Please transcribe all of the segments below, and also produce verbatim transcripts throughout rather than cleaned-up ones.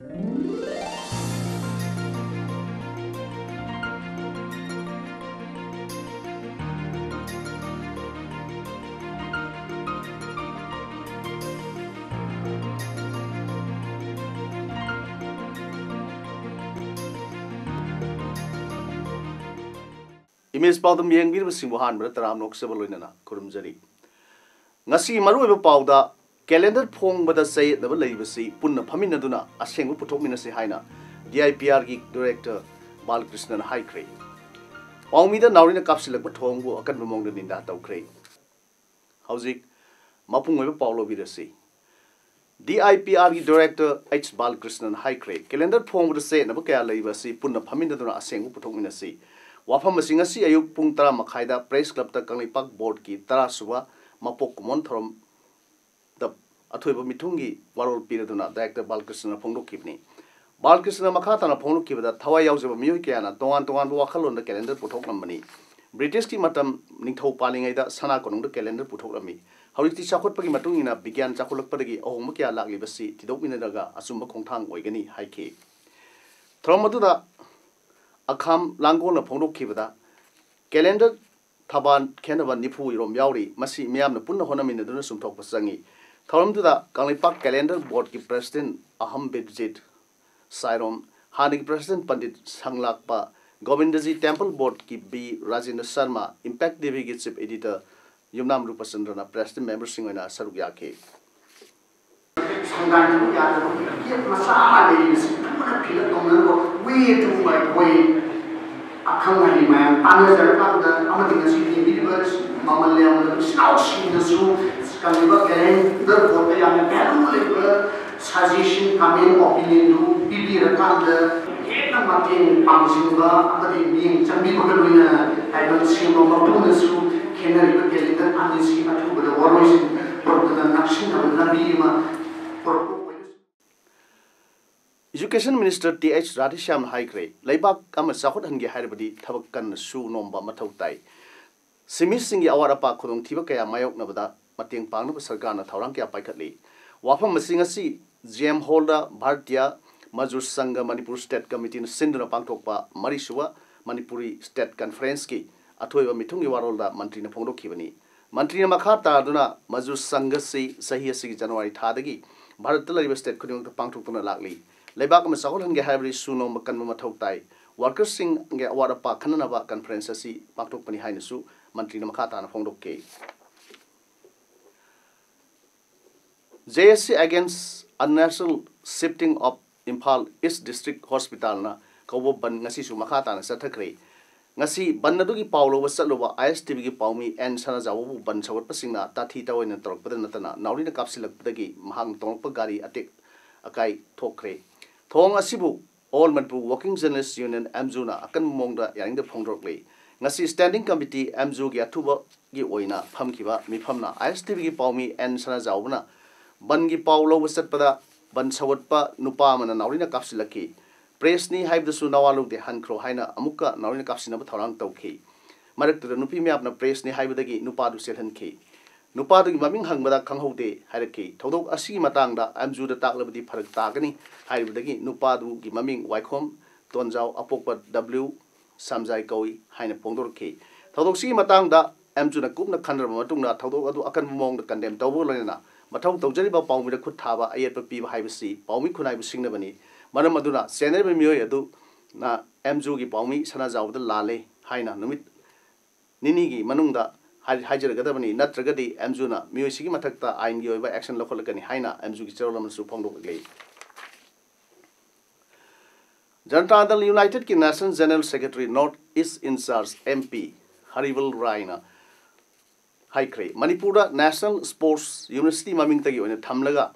Image ꯄꯥꯎꯗꯝ ꯌꯦꯡꯕꯤꯔꯤꯕꯁꯤꯡꯕꯨ ꯑꯍꯥꯟꯕꯗ ꯇꯔꯥꯝꯅ ꯑꯣꯛꯆꯕ ꯂꯣꯏꯅꯅ ꯈꯨꯔꯨꯝꯖꯔꯤ꯫ ꯉꯁꯤ ꯃꯔꯨꯑꯣꯏꯕ ꯄꯥꯎꯗ, ꯀꯦꯂꯦꯟꯗꯔ ꯐꯣꯡꯕꯗ ꯆꯌꯦꯠꯅꯕ ꯂꯩꯕꯁꯤ ꯄꯨꯟꯅ ꯐꯝꯃꯤꯟꯅꯗꯨꯅ ꯑꯁꯦꯡꯕ ꯄꯨꯊꯣꯛꯃꯤꯟꯅꯁꯤ ꯍꯥꯏꯅ ꯗꯤ ꯑꯥꯏ ꯄꯤ ꯑꯥꯔꯒꯤ ꯗꯤꯔꯦꯛꯇꯔ ꯕꯥꯂꯀ꯭ꯔꯤꯁꯅꯅ ꯍꯥꯏꯈ꯭ꯔꯦ꯫ ꯄꯥꯎꯃꯤꯗ ꯅꯥꯎꯔꯤꯅ ꯀꯥꯞꯁꯤꯜꯂꯛꯄ ꯊꯧꯑꯣꯡꯕꯨ ꯑꯀꯟꯕ ꯃꯑꯣꯡꯗ ꯅꯤꯟꯗꯥ ꯇꯧꯈ꯭ꯔꯦ꯫ ꯍꯧꯖꯤꯛ ꯃꯄꯨꯡ ꯑꯣꯏꯕ ꯄꯥꯎ ꯂꯧꯕꯤꯔꯁꯤ꯫ D I P ꯑꯥꯔꯒꯤ director H ꯕꯥꯂꯀ꯭ꯔꯤꯁꯅꯟ ꯍꯥꯏꯈ꯭ꯔꯦ, ꯀꯦꯂꯦꯟꯗꯔ ꯐꯣꯡꯕꯗ ꯆꯌꯦꯠꯅꯕ ꯀꯌꯥ ꯂꯩꯕ ꯑꯁꯤ ꯄꯨꯟꯅ ꯐꯝꯃꯤꯟꯅꯗꯨꯅ ꯑꯁꯦꯡꯕ ꯄꯨꯊꯣꯛꯃꯤꯟꯅꯁꯤ꯫ ꯋꯥꯐꯝ ꯑꯁꯤ ꯉꯁꯤ ꯑꯌꯨꯛ ꯄꯨꯡ ꯇꯔꯥ ꯃꯈꯥꯏꯗ ꯄ꯭ꯔꯦꯁ ꯀ꯭ꯂꯕꯇ ꯀꯪꯂꯩꯄꯥꯛ ꯕꯣꯔꯗꯀꯤ ꯇꯔꯥ ꯁꯨꯕ ꯃꯄꯣꯛ ꯀꯨꯝꯑꯣꯟ ꯊꯧꯔꯝꯗ ꯑꯊꯣꯏꯕ ꯃꯤꯊꯨꯡꯒꯤ ꯋꯥꯔꯣꯜ ꯄꯤꯔꯗꯨꯅ ꯗꯥꯏꯔꯦꯛꯇꯔ ꯕꯥꯂꯀ꯭ꯔꯤꯁꯅꯅ ꯐꯣꯡꯗꯣꯛꯈꯤꯕꯅꯤ꯫ ꯕꯥꯂꯀ꯭ꯔꯤꯁꯅꯅ ꯃꯈꯥ ꯇꯥꯅ ꯐꯣꯡꯗꯣꯛꯈꯤꯕꯗ, ꯊꯋꯥꯏ ꯌꯥꯎꯖꯕ ꯃꯤꯑꯣꯏ ꯀꯌꯥꯅ ꯇꯣꯉꯥꯟ ꯇꯣꯉꯥꯟꯕ ꯋꯥꯈꯜꯂꯣꯟꯗ ꯀꯦꯂꯦꯟꯗꯔ ꯄꯨꯊꯣꯛꯂꯝꯕꯅꯤ꯫ ꯕ꯭ꯔꯤꯇꯤꯁꯀꯤ ꯃꯇꯝ ꯅꯤꯡꯊꯧ ꯄꯥꯜꯂꯤꯉꯩꯗ ꯁꯅꯥ ꯀꯣꯅꯨꯡꯗ ꯀꯦꯂꯦꯟꯗꯔ ꯄꯨꯊꯣꯛꯂꯝꯃꯤ꯫ ꯍꯧꯖꯤꯛꯇꯤ ꯆꯥꯎꯈꯠꯄꯒꯤ ꯃꯇꯨꯡ ꯏꯟꯅ ꯕꯤꯒ꯭ꯌꯥꯟ ꯆꯥꯎꯈꯠꯂꯛꯄꯗꯒꯤ ꯑꯍꯣꯡꯕ ꯀꯌꯥ ꯂꯥꯛꯂꯤꯕꯁꯤ ꯊꯤꯗꯣꯛꯃꯤꯟꯅꯔꯒ ꯑꯆꯨꯝꯕ ꯈꯣꯡꯊꯥꯡ ꯑꯣꯏꯒꯅꯤ ꯍꯥꯏꯈꯤ꯫ ꯊꯧꯔꯝ ꯑꯗꯨꯗ ꯑꯈꯥꯝ ꯂꯥꯡꯒꯣꯜꯅ ꯐꯣꯡꯗꯣꯛꯈꯤꯕꯗ, ꯀꯦꯂꯦꯟꯗꯔ ꯊꯕꯥꯟ ꯈꯦꯠꯅꯕ ꯅꯤꯐꯨ ꯔꯣꯝ ꯌꯥꯎꯔꯤ꯫ ꯃꯁꯤ ꯃꯤꯌꯥꯝꯅ ꯄꯨꯟꯅ ꯍꯣꯠꯅꯃꯤꯟꯅꯗꯨꯅ ꯆꯨꯝꯊꯣꯛꯄ ꯆꯪꯏ꯫ ꯊꯧꯔꯝꯗꯨꯗ ꯀꯪꯂꯩꯄꯥꯛ ꯀꯦꯂꯦꯟꯗꯔ ꯕꯣꯔꯗꯀꯤ ꯄ꯭ꯔꯦꯁꯤꯗꯦꯟꯠ ꯑꯍꯝ ꯕꯤꯔꯖꯤꯠ ꯁꯥꯏꯔꯣꯝ, ꯍꯥꯟꯅꯒꯤ ꯄ꯭ꯔꯦꯁꯤꯗꯦꯟꯠ ꯄꯟꯗꯤꯠ ꯁꯪꯂꯥꯛꯄ, ꯒꯣꯕꯤꯟꯗꯖꯤ ꯇꯦꯝꯄꯜ ꯕꯣꯔꯗꯀꯤ ꯕꯤ ꯔꯥꯖꯦꯟꯗ꯭ꯔ ꯁꯔꯃ, ꯏꯝꯄꯦꯛ ꯇꯤꯚꯤꯒꯤ ꯆꯤꯐ ꯑꯦꯗꯤꯇꯔ ꯌꯨꯝꯅꯥꯝ ꯔꯨꯄꯆꯟꯗ꯭ꯔꯅ ꯄ꯭ꯔꯦꯁꯤꯗꯦꯟꯠ ꯃꯦꯝꯕꯔꯁꯤꯡ ꯑꯣꯏꯅ ꯁꯔꯨꯛ ꯌꯥꯈꯤ꯫ ꯁꯪꯒꯥꯏꯅꯕ ꯌꯥꯗꯕ ꯒꯦꯞ ꯃꯆꯥ ꯑꯃ ꯂꯩꯔꯤꯕꯁꯤ ꯊꯨꯅ fill up ꯇꯧꯅꯅꯕ way to by way ꯑꯈꯪ ꯑꯍꯩ ꯃꯌꯥꯝ ꯇꯥꯟꯅꯖꯔꯀꯥꯟꯗ ꯑꯃꯗꯤ ꯉꯁꯤ ꯌꯦꯡꯕꯤꯔꯤꯕ ꯃꯃꯜ ꯌꯥꯝꯂꯕ ꯏꯆꯤꯜ ꯏꯅꯥꯎꯁꯤꯡꯅꯁꯨ ꯀꯔꯤꯕ ꯀꯦꯂꯦꯟꯗꯔ ꯕꯣꯔꯗꯇ ꯌꯥꯝꯅ value ꯂꯩꯕ suggestion, comment, opinionꯗꯨ ꯄꯤꯕꯤꯔꯀꯥꯟꯗ ꯍꯦꯟꯅ ꯃꯇꯦꯡ ꯄꯥꯡꯁꯤꯟꯕ ꯑꯃꯗꯤ ꯃꯤꯠꯌꯦꯡ ꯆꯪꯕꯤꯕꯒ ꯂꯣꯏꯅꯅ ꯇꯥꯏꯕꯪ ꯁꯦꯝꯕ ꯃꯄꯨꯅꯁꯨ ꯈꯦꯠꯅꯔꯤꯕ ꯀꯦꯂꯦꯟꯗꯔ ꯑꯅꯤꯁꯤ ꯑꯊꯨꯕꯗ ꯋꯥꯔꯣꯏꯁꯤꯟ ꯄꯨꯔꯛꯇꯨꯅ ꯅꯛꯁꯤꯟꯅꯕ ꯂꯝꯕꯤ ꯑꯃ ꯄꯨꯔꯛꯄ ꯑꯣꯏꯔꯁꯨ꯫ ꯏꯖꯨꯀꯦꯁꯟ ꯃꯤꯅꯤꯁꯇꯔ ꯇꯤ ꯑꯩꯆ ꯔꯥꯙꯦꯁ꯭ꯌꯥꯝꯅ ꯍꯥꯏꯈ꯭ꯔꯦ, ꯂꯩꯕꯥꯛ ꯑꯃ ꯆꯥꯎꯈꯠꯍꯟꯒꯦ ꯍꯥꯏꯔꯕꯗꯤ ꯊꯕꯛ ꯀꯟꯅ ꯁꯨ ꯅꯣꯝꯕ ꯃꯊꯧ ꯇꯥꯏ꯫ ꯁꯤꯟꯃꯤꯁꯤꯡꯒꯤ ꯑꯋꯥꯠ ꯑꯄꯥ ꯈꯨꯗꯣꯡꯊꯤꯕ ꯀꯌꯥ ꯃꯥꯌꯣꯛꯅꯕꯗ ꯃꯇꯦꯡ ꯄꯥꯡꯅꯕ ꯁꯔꯀꯥꯔꯅ ꯊꯧꯔꯥꯡ ꯀꯌꯥ ꯄꯥꯏꯈꯠꯂꯤ꯫ ꯋꯥꯐꯝ ꯑꯁꯤ ꯉꯁꯤ ꯖꯤ ꯑꯦꯝ ꯍꯣꯜꯗ ꯚꯥꯔꯇꯤꯌꯥ ꯃꯖꯨꯔ ꯁꯪꯘ ꯃꯅꯤꯄꯨꯔ ꯁ꯭ꯇꯦꯠ ꯀꯃꯤꯇꯤꯅ ꯁꯤꯟꯗꯨꯅ ꯄꯥꯡꯊꯣꯛꯄ ꯃꯔꯤꯁꯨꯕ ꯃꯅꯤꯄꯨꯔꯤ ꯁ꯭ꯇꯦꯠ ꯀꯟꯐꯔꯦꯟꯁꯀꯤ ꯑꯊꯣꯏꯕ ꯃꯤꯊꯨꯡꯒꯤ ꯋꯥꯔꯣꯜꯗ ꯃꯟꯇ꯭ꯔꯤꯅ ꯐꯣꯡꯗꯣꯛꯈꯤꯕꯅꯤ꯫ ꯃꯟꯇ꯭ꯔꯤꯅ ꯃꯈꯥ ꯇꯥꯗꯨꯅ ꯃꯖꯨꯔ ꯁꯪꯘꯁꯤ ꯆꯍꯤ ꯑꯁꯤꯒꯤ ꯖꯅꯋꯥꯔꯤ ꯊꯥꯗꯒꯤ ꯚꯥꯔꯠꯇ ꯂꯩꯔꯤꯕ ꯁ꯭ꯇꯦꯠ ꯈꯨꯗꯤꯡꯃꯛꯇ ꯄꯥꯡꯊꯣꯛꯇꯨꯅ ꯂꯥꯛꯂꯤ꯫ ꯂꯩꯕꯥꯛ ꯑꯃ ꯆꯥꯎꯈꯠꯍꯟꯒꯦ ꯍꯥꯏꯔꯕꯗꯤ ꯁꯨ ꯅꯣꯝꯕ ꯀꯟꯕ ꯃꯊꯧ ꯇꯥꯏ꯫ ꯋꯥꯔꯀꯔꯁꯤꯡꯒꯤ ꯑꯋꯥꯠ ꯑꯄꯥ ꯈꯟꯅꯅꯕ ꯀꯟꯐꯔꯦꯟꯁ ꯑꯁꯤ ꯄꯥꯡꯊꯣꯛꯄꯅꯤ ꯍꯥꯏꯅꯁꯨ ꯃꯟꯇ꯭ꯔꯤꯅ ꯃꯈꯥ ꯇꯥꯅ ꯐꯣꯡꯗꯣꯛꯈꯤ꯫ J S C Against Unnatural Shifting of Imphal East District Hospitalꯅ ꯀꯧꯕ ꯕꯟ ꯉꯁꯤꯁꯨ ꯃꯈꯥ ꯇꯥꯅ ꯆꯠꯊꯈ꯭ꯔꯦ꯫ ꯉꯁꯤ ꯕꯟ ꯑꯗꯨꯒꯤ ꯄꯥꯎ ꯂꯧꯕ ꯆꯠꯂꯨꯕ I S T Vꯒꯤ ꯄꯥꯎꯃꯤ ꯑꯦꯟ ꯁꯅꯥꯖꯥꯎꯕꯕꯨ ꯕꯟ ꯁꯧꯒꯠꯄꯁꯤꯡꯅ ꯇꯥꯊꯤ ꯇꯥꯑꯣꯏꯅ ꯇꯧꯔꯛꯄꯗ ꯅꯠꯇꯅ ꯅꯥꯎꯔꯤꯅ ꯀꯥꯞꯁꯤꯜꯂꯛꯄꯗꯒꯤ ꯃꯍꯥꯛꯅ ꯇꯣꯡꯂꯛꯄ ꯒꯥꯔꯤ ꯑꯇꯦꯛ ꯑꯀꯥꯏ ꯊꯣꯛꯈ꯭ꯔꯦ꯫ ꯊꯧꯑꯣꯡ ꯑꯁꯤꯕꯨ All Manipur Working Journalist Union, ꯑꯦꯝꯖꯨꯅ ꯑꯀꯟꯕ ꯃꯑꯣꯡꯗ ꯌꯥꯅꯤꯡꯗꯕ ꯐꯣꯡꯗꯣꯔꯛꯂꯤ꯫ ꯉꯁꯤ Standing Committee ꯑꯦꯝꯖꯨꯒꯤ ꯑꯊꯨꯕꯒꯤ ꯑꯣꯏꯅ ꯐꯝꯈꯤꯕ ꯃꯤꯐꯝꯅ I S T Vꯒꯤ ꯄꯥꯎꯃꯤ ꯑꯦꯟ ꯁꯅꯥꯖꯥꯎꯕꯅ ꯕꯟꯒꯤ ꯄꯥꯎ ꯂꯧꯕ ꯆꯠꯄꯗ ꯕꯟ ꯁꯧꯒꯠꯄ ꯅꯨꯄꯥ ꯑꯃꯅ ꯅꯥꯎꯔꯤꯅ ꯀꯥꯞꯁꯤꯜꯂꯛꯈꯤ꯫ ꯄ꯭ꯔꯦꯁꯅꯤ ꯍꯥꯏꯕꯗꯁꯨ ꯅꯋꯥ ꯂꯧꯗꯦ, ꯍꯟꯈ꯭ꯔꯣ ꯍꯥꯏꯅ ꯑꯃꯨꯛꯀ ꯅꯥꯎꯔꯤꯅ ꯀꯥꯞꯁꯤꯟꯅꯕ ꯊꯧꯔꯥꯡ ꯇꯧꯈꯤ꯫ ꯃꯔꯛꯇꯨꯗ ꯅꯨꯄꯤ ꯃꯌꯥꯝꯅ ꯄ꯭ꯔꯦꯁꯅꯤ ꯍꯥꯏꯕꯗꯒꯤ ꯅꯨꯄꯥꯗꯨ ꯆꯦꯜꯍꯟꯈꯤ꯫ ꯅꯨꯄꯥꯗꯨꯒꯤ ꯃꯃꯤꯡ ꯍꯪꯕꯗ ꯈꯪꯍꯧꯗꯦ ꯍꯥꯏꯔꯛꯈꯤ꯫ ꯊꯧꯗꯣꯛ ꯑꯁꯤꯒꯤ ꯃꯇꯥꯡꯗ ꯑꯦꯝꯖꯨꯗ ꯇꯥꯛꯂꯕꯗꯤ ꯐꯔꯛ ꯇꯥꯒꯅꯤ ꯍꯥꯏꯔꯤꯕꯗꯒꯤ ꯅꯨꯄꯥꯗꯨꯒꯤ ꯃꯃꯤꯡ ꯋꯥꯏꯈꯣꯝ ꯇꯣꯟꯖꯥꯎ ꯑꯄꯣꯛꯄ ꯗꯕ꯭ꯂꯤꯎ ꯁꯝꯖꯥꯏ ꯀꯧꯏ ꯍꯥꯏꯅ ꯐꯣꯡꯗꯣꯔꯛꯈꯤ꯫ ꯊꯧꯗꯣꯛꯁꯤꯒꯤ ꯃꯇꯥꯡꯗ ꯑꯦꯝꯖꯨꯅ ꯀꯨꯞꯅ ꯈꯟꯅꯔꯕ ꯃꯇꯨꯡꯗ ꯊꯧꯗꯣꯛ ꯑꯗꯨ ꯑꯀꯟꯕ ꯃꯑꯣꯡꯗ ꯀꯟꯗꯦꯝ ꯇꯧꯕꯒ ꯂꯣꯏꯅꯅ ꯃꯊꯧ ꯇꯧꯖꯔꯤꯕ ꯄꯥꯎꯃꯤꯗ ꯈꯨꯠ ꯊꯥꯕ ꯑꯌꯦꯠꯄ ꯄꯤꯕ ꯍꯥꯏꯕꯁꯤ ꯄꯥꯎꯃꯤ ꯈꯨꯟꯅꯥꯏꯕꯨ ꯁꯤꯡꯅꯕꯅꯤ꯫ ꯃꯔꯝ ꯑꯗꯨꯅ ꯆꯦꯟꯅꯔꯤꯕ ꯃꯤꯑꯣꯏ ꯑꯗꯨꯅ ꯑꯦꯝꯖꯨꯒꯤ ꯄꯥꯎꯃꯤ ꯁꯅꯥꯖꯥꯎꯕꯗ ꯂꯥꯜꯂꯦ ꯍꯥꯏꯅ ꯅꯨꯃꯤꯠ ꯅꯤꯅꯤꯒꯤ ꯃꯅꯨꯡꯗ ꯍꯥꯏ-, ꯍꯥꯏꯖꯔꯒꯗꯕꯅꯤ, ꯅꯠꯇ꯭ꯔꯒꯗꯤ ꯑꯦꯝꯖꯨꯅ ꯃꯤꯑꯣꯏꯁꯤꯒꯤ ꯃꯊꯛꯇ ꯑꯥꯏꯟꯒꯤ ꯑꯣꯏꯕ action ꯂꯧꯈꯠꯂꯛꯀꯅꯤ ꯍꯥꯏꯅ ꯑꯦꯝꯖꯨꯒꯤ ꯆꯦꯔꯣꯜ ꯑꯃꯁꯨ ꯐꯣꯡꯗꯣꯛꯂꯤ꯫ ꯖꯅꯇꯥ ꯗꯜ ꯌꯨꯅꯥꯏꯇꯦꯗꯀꯤ National General Secretary North East Incharge, M P, ꯍꯔꯤꯕꯜ ꯔꯥꯏꯅ ꯍꯥꯏꯈ꯭ꯔꯦ, ꯃꯅꯤꯄꯨꯔꯗ National Sports University ꯃꯃꯤꯡꯇꯒꯤ ꯑꯣꯏꯅ ꯊꯝꯂꯒ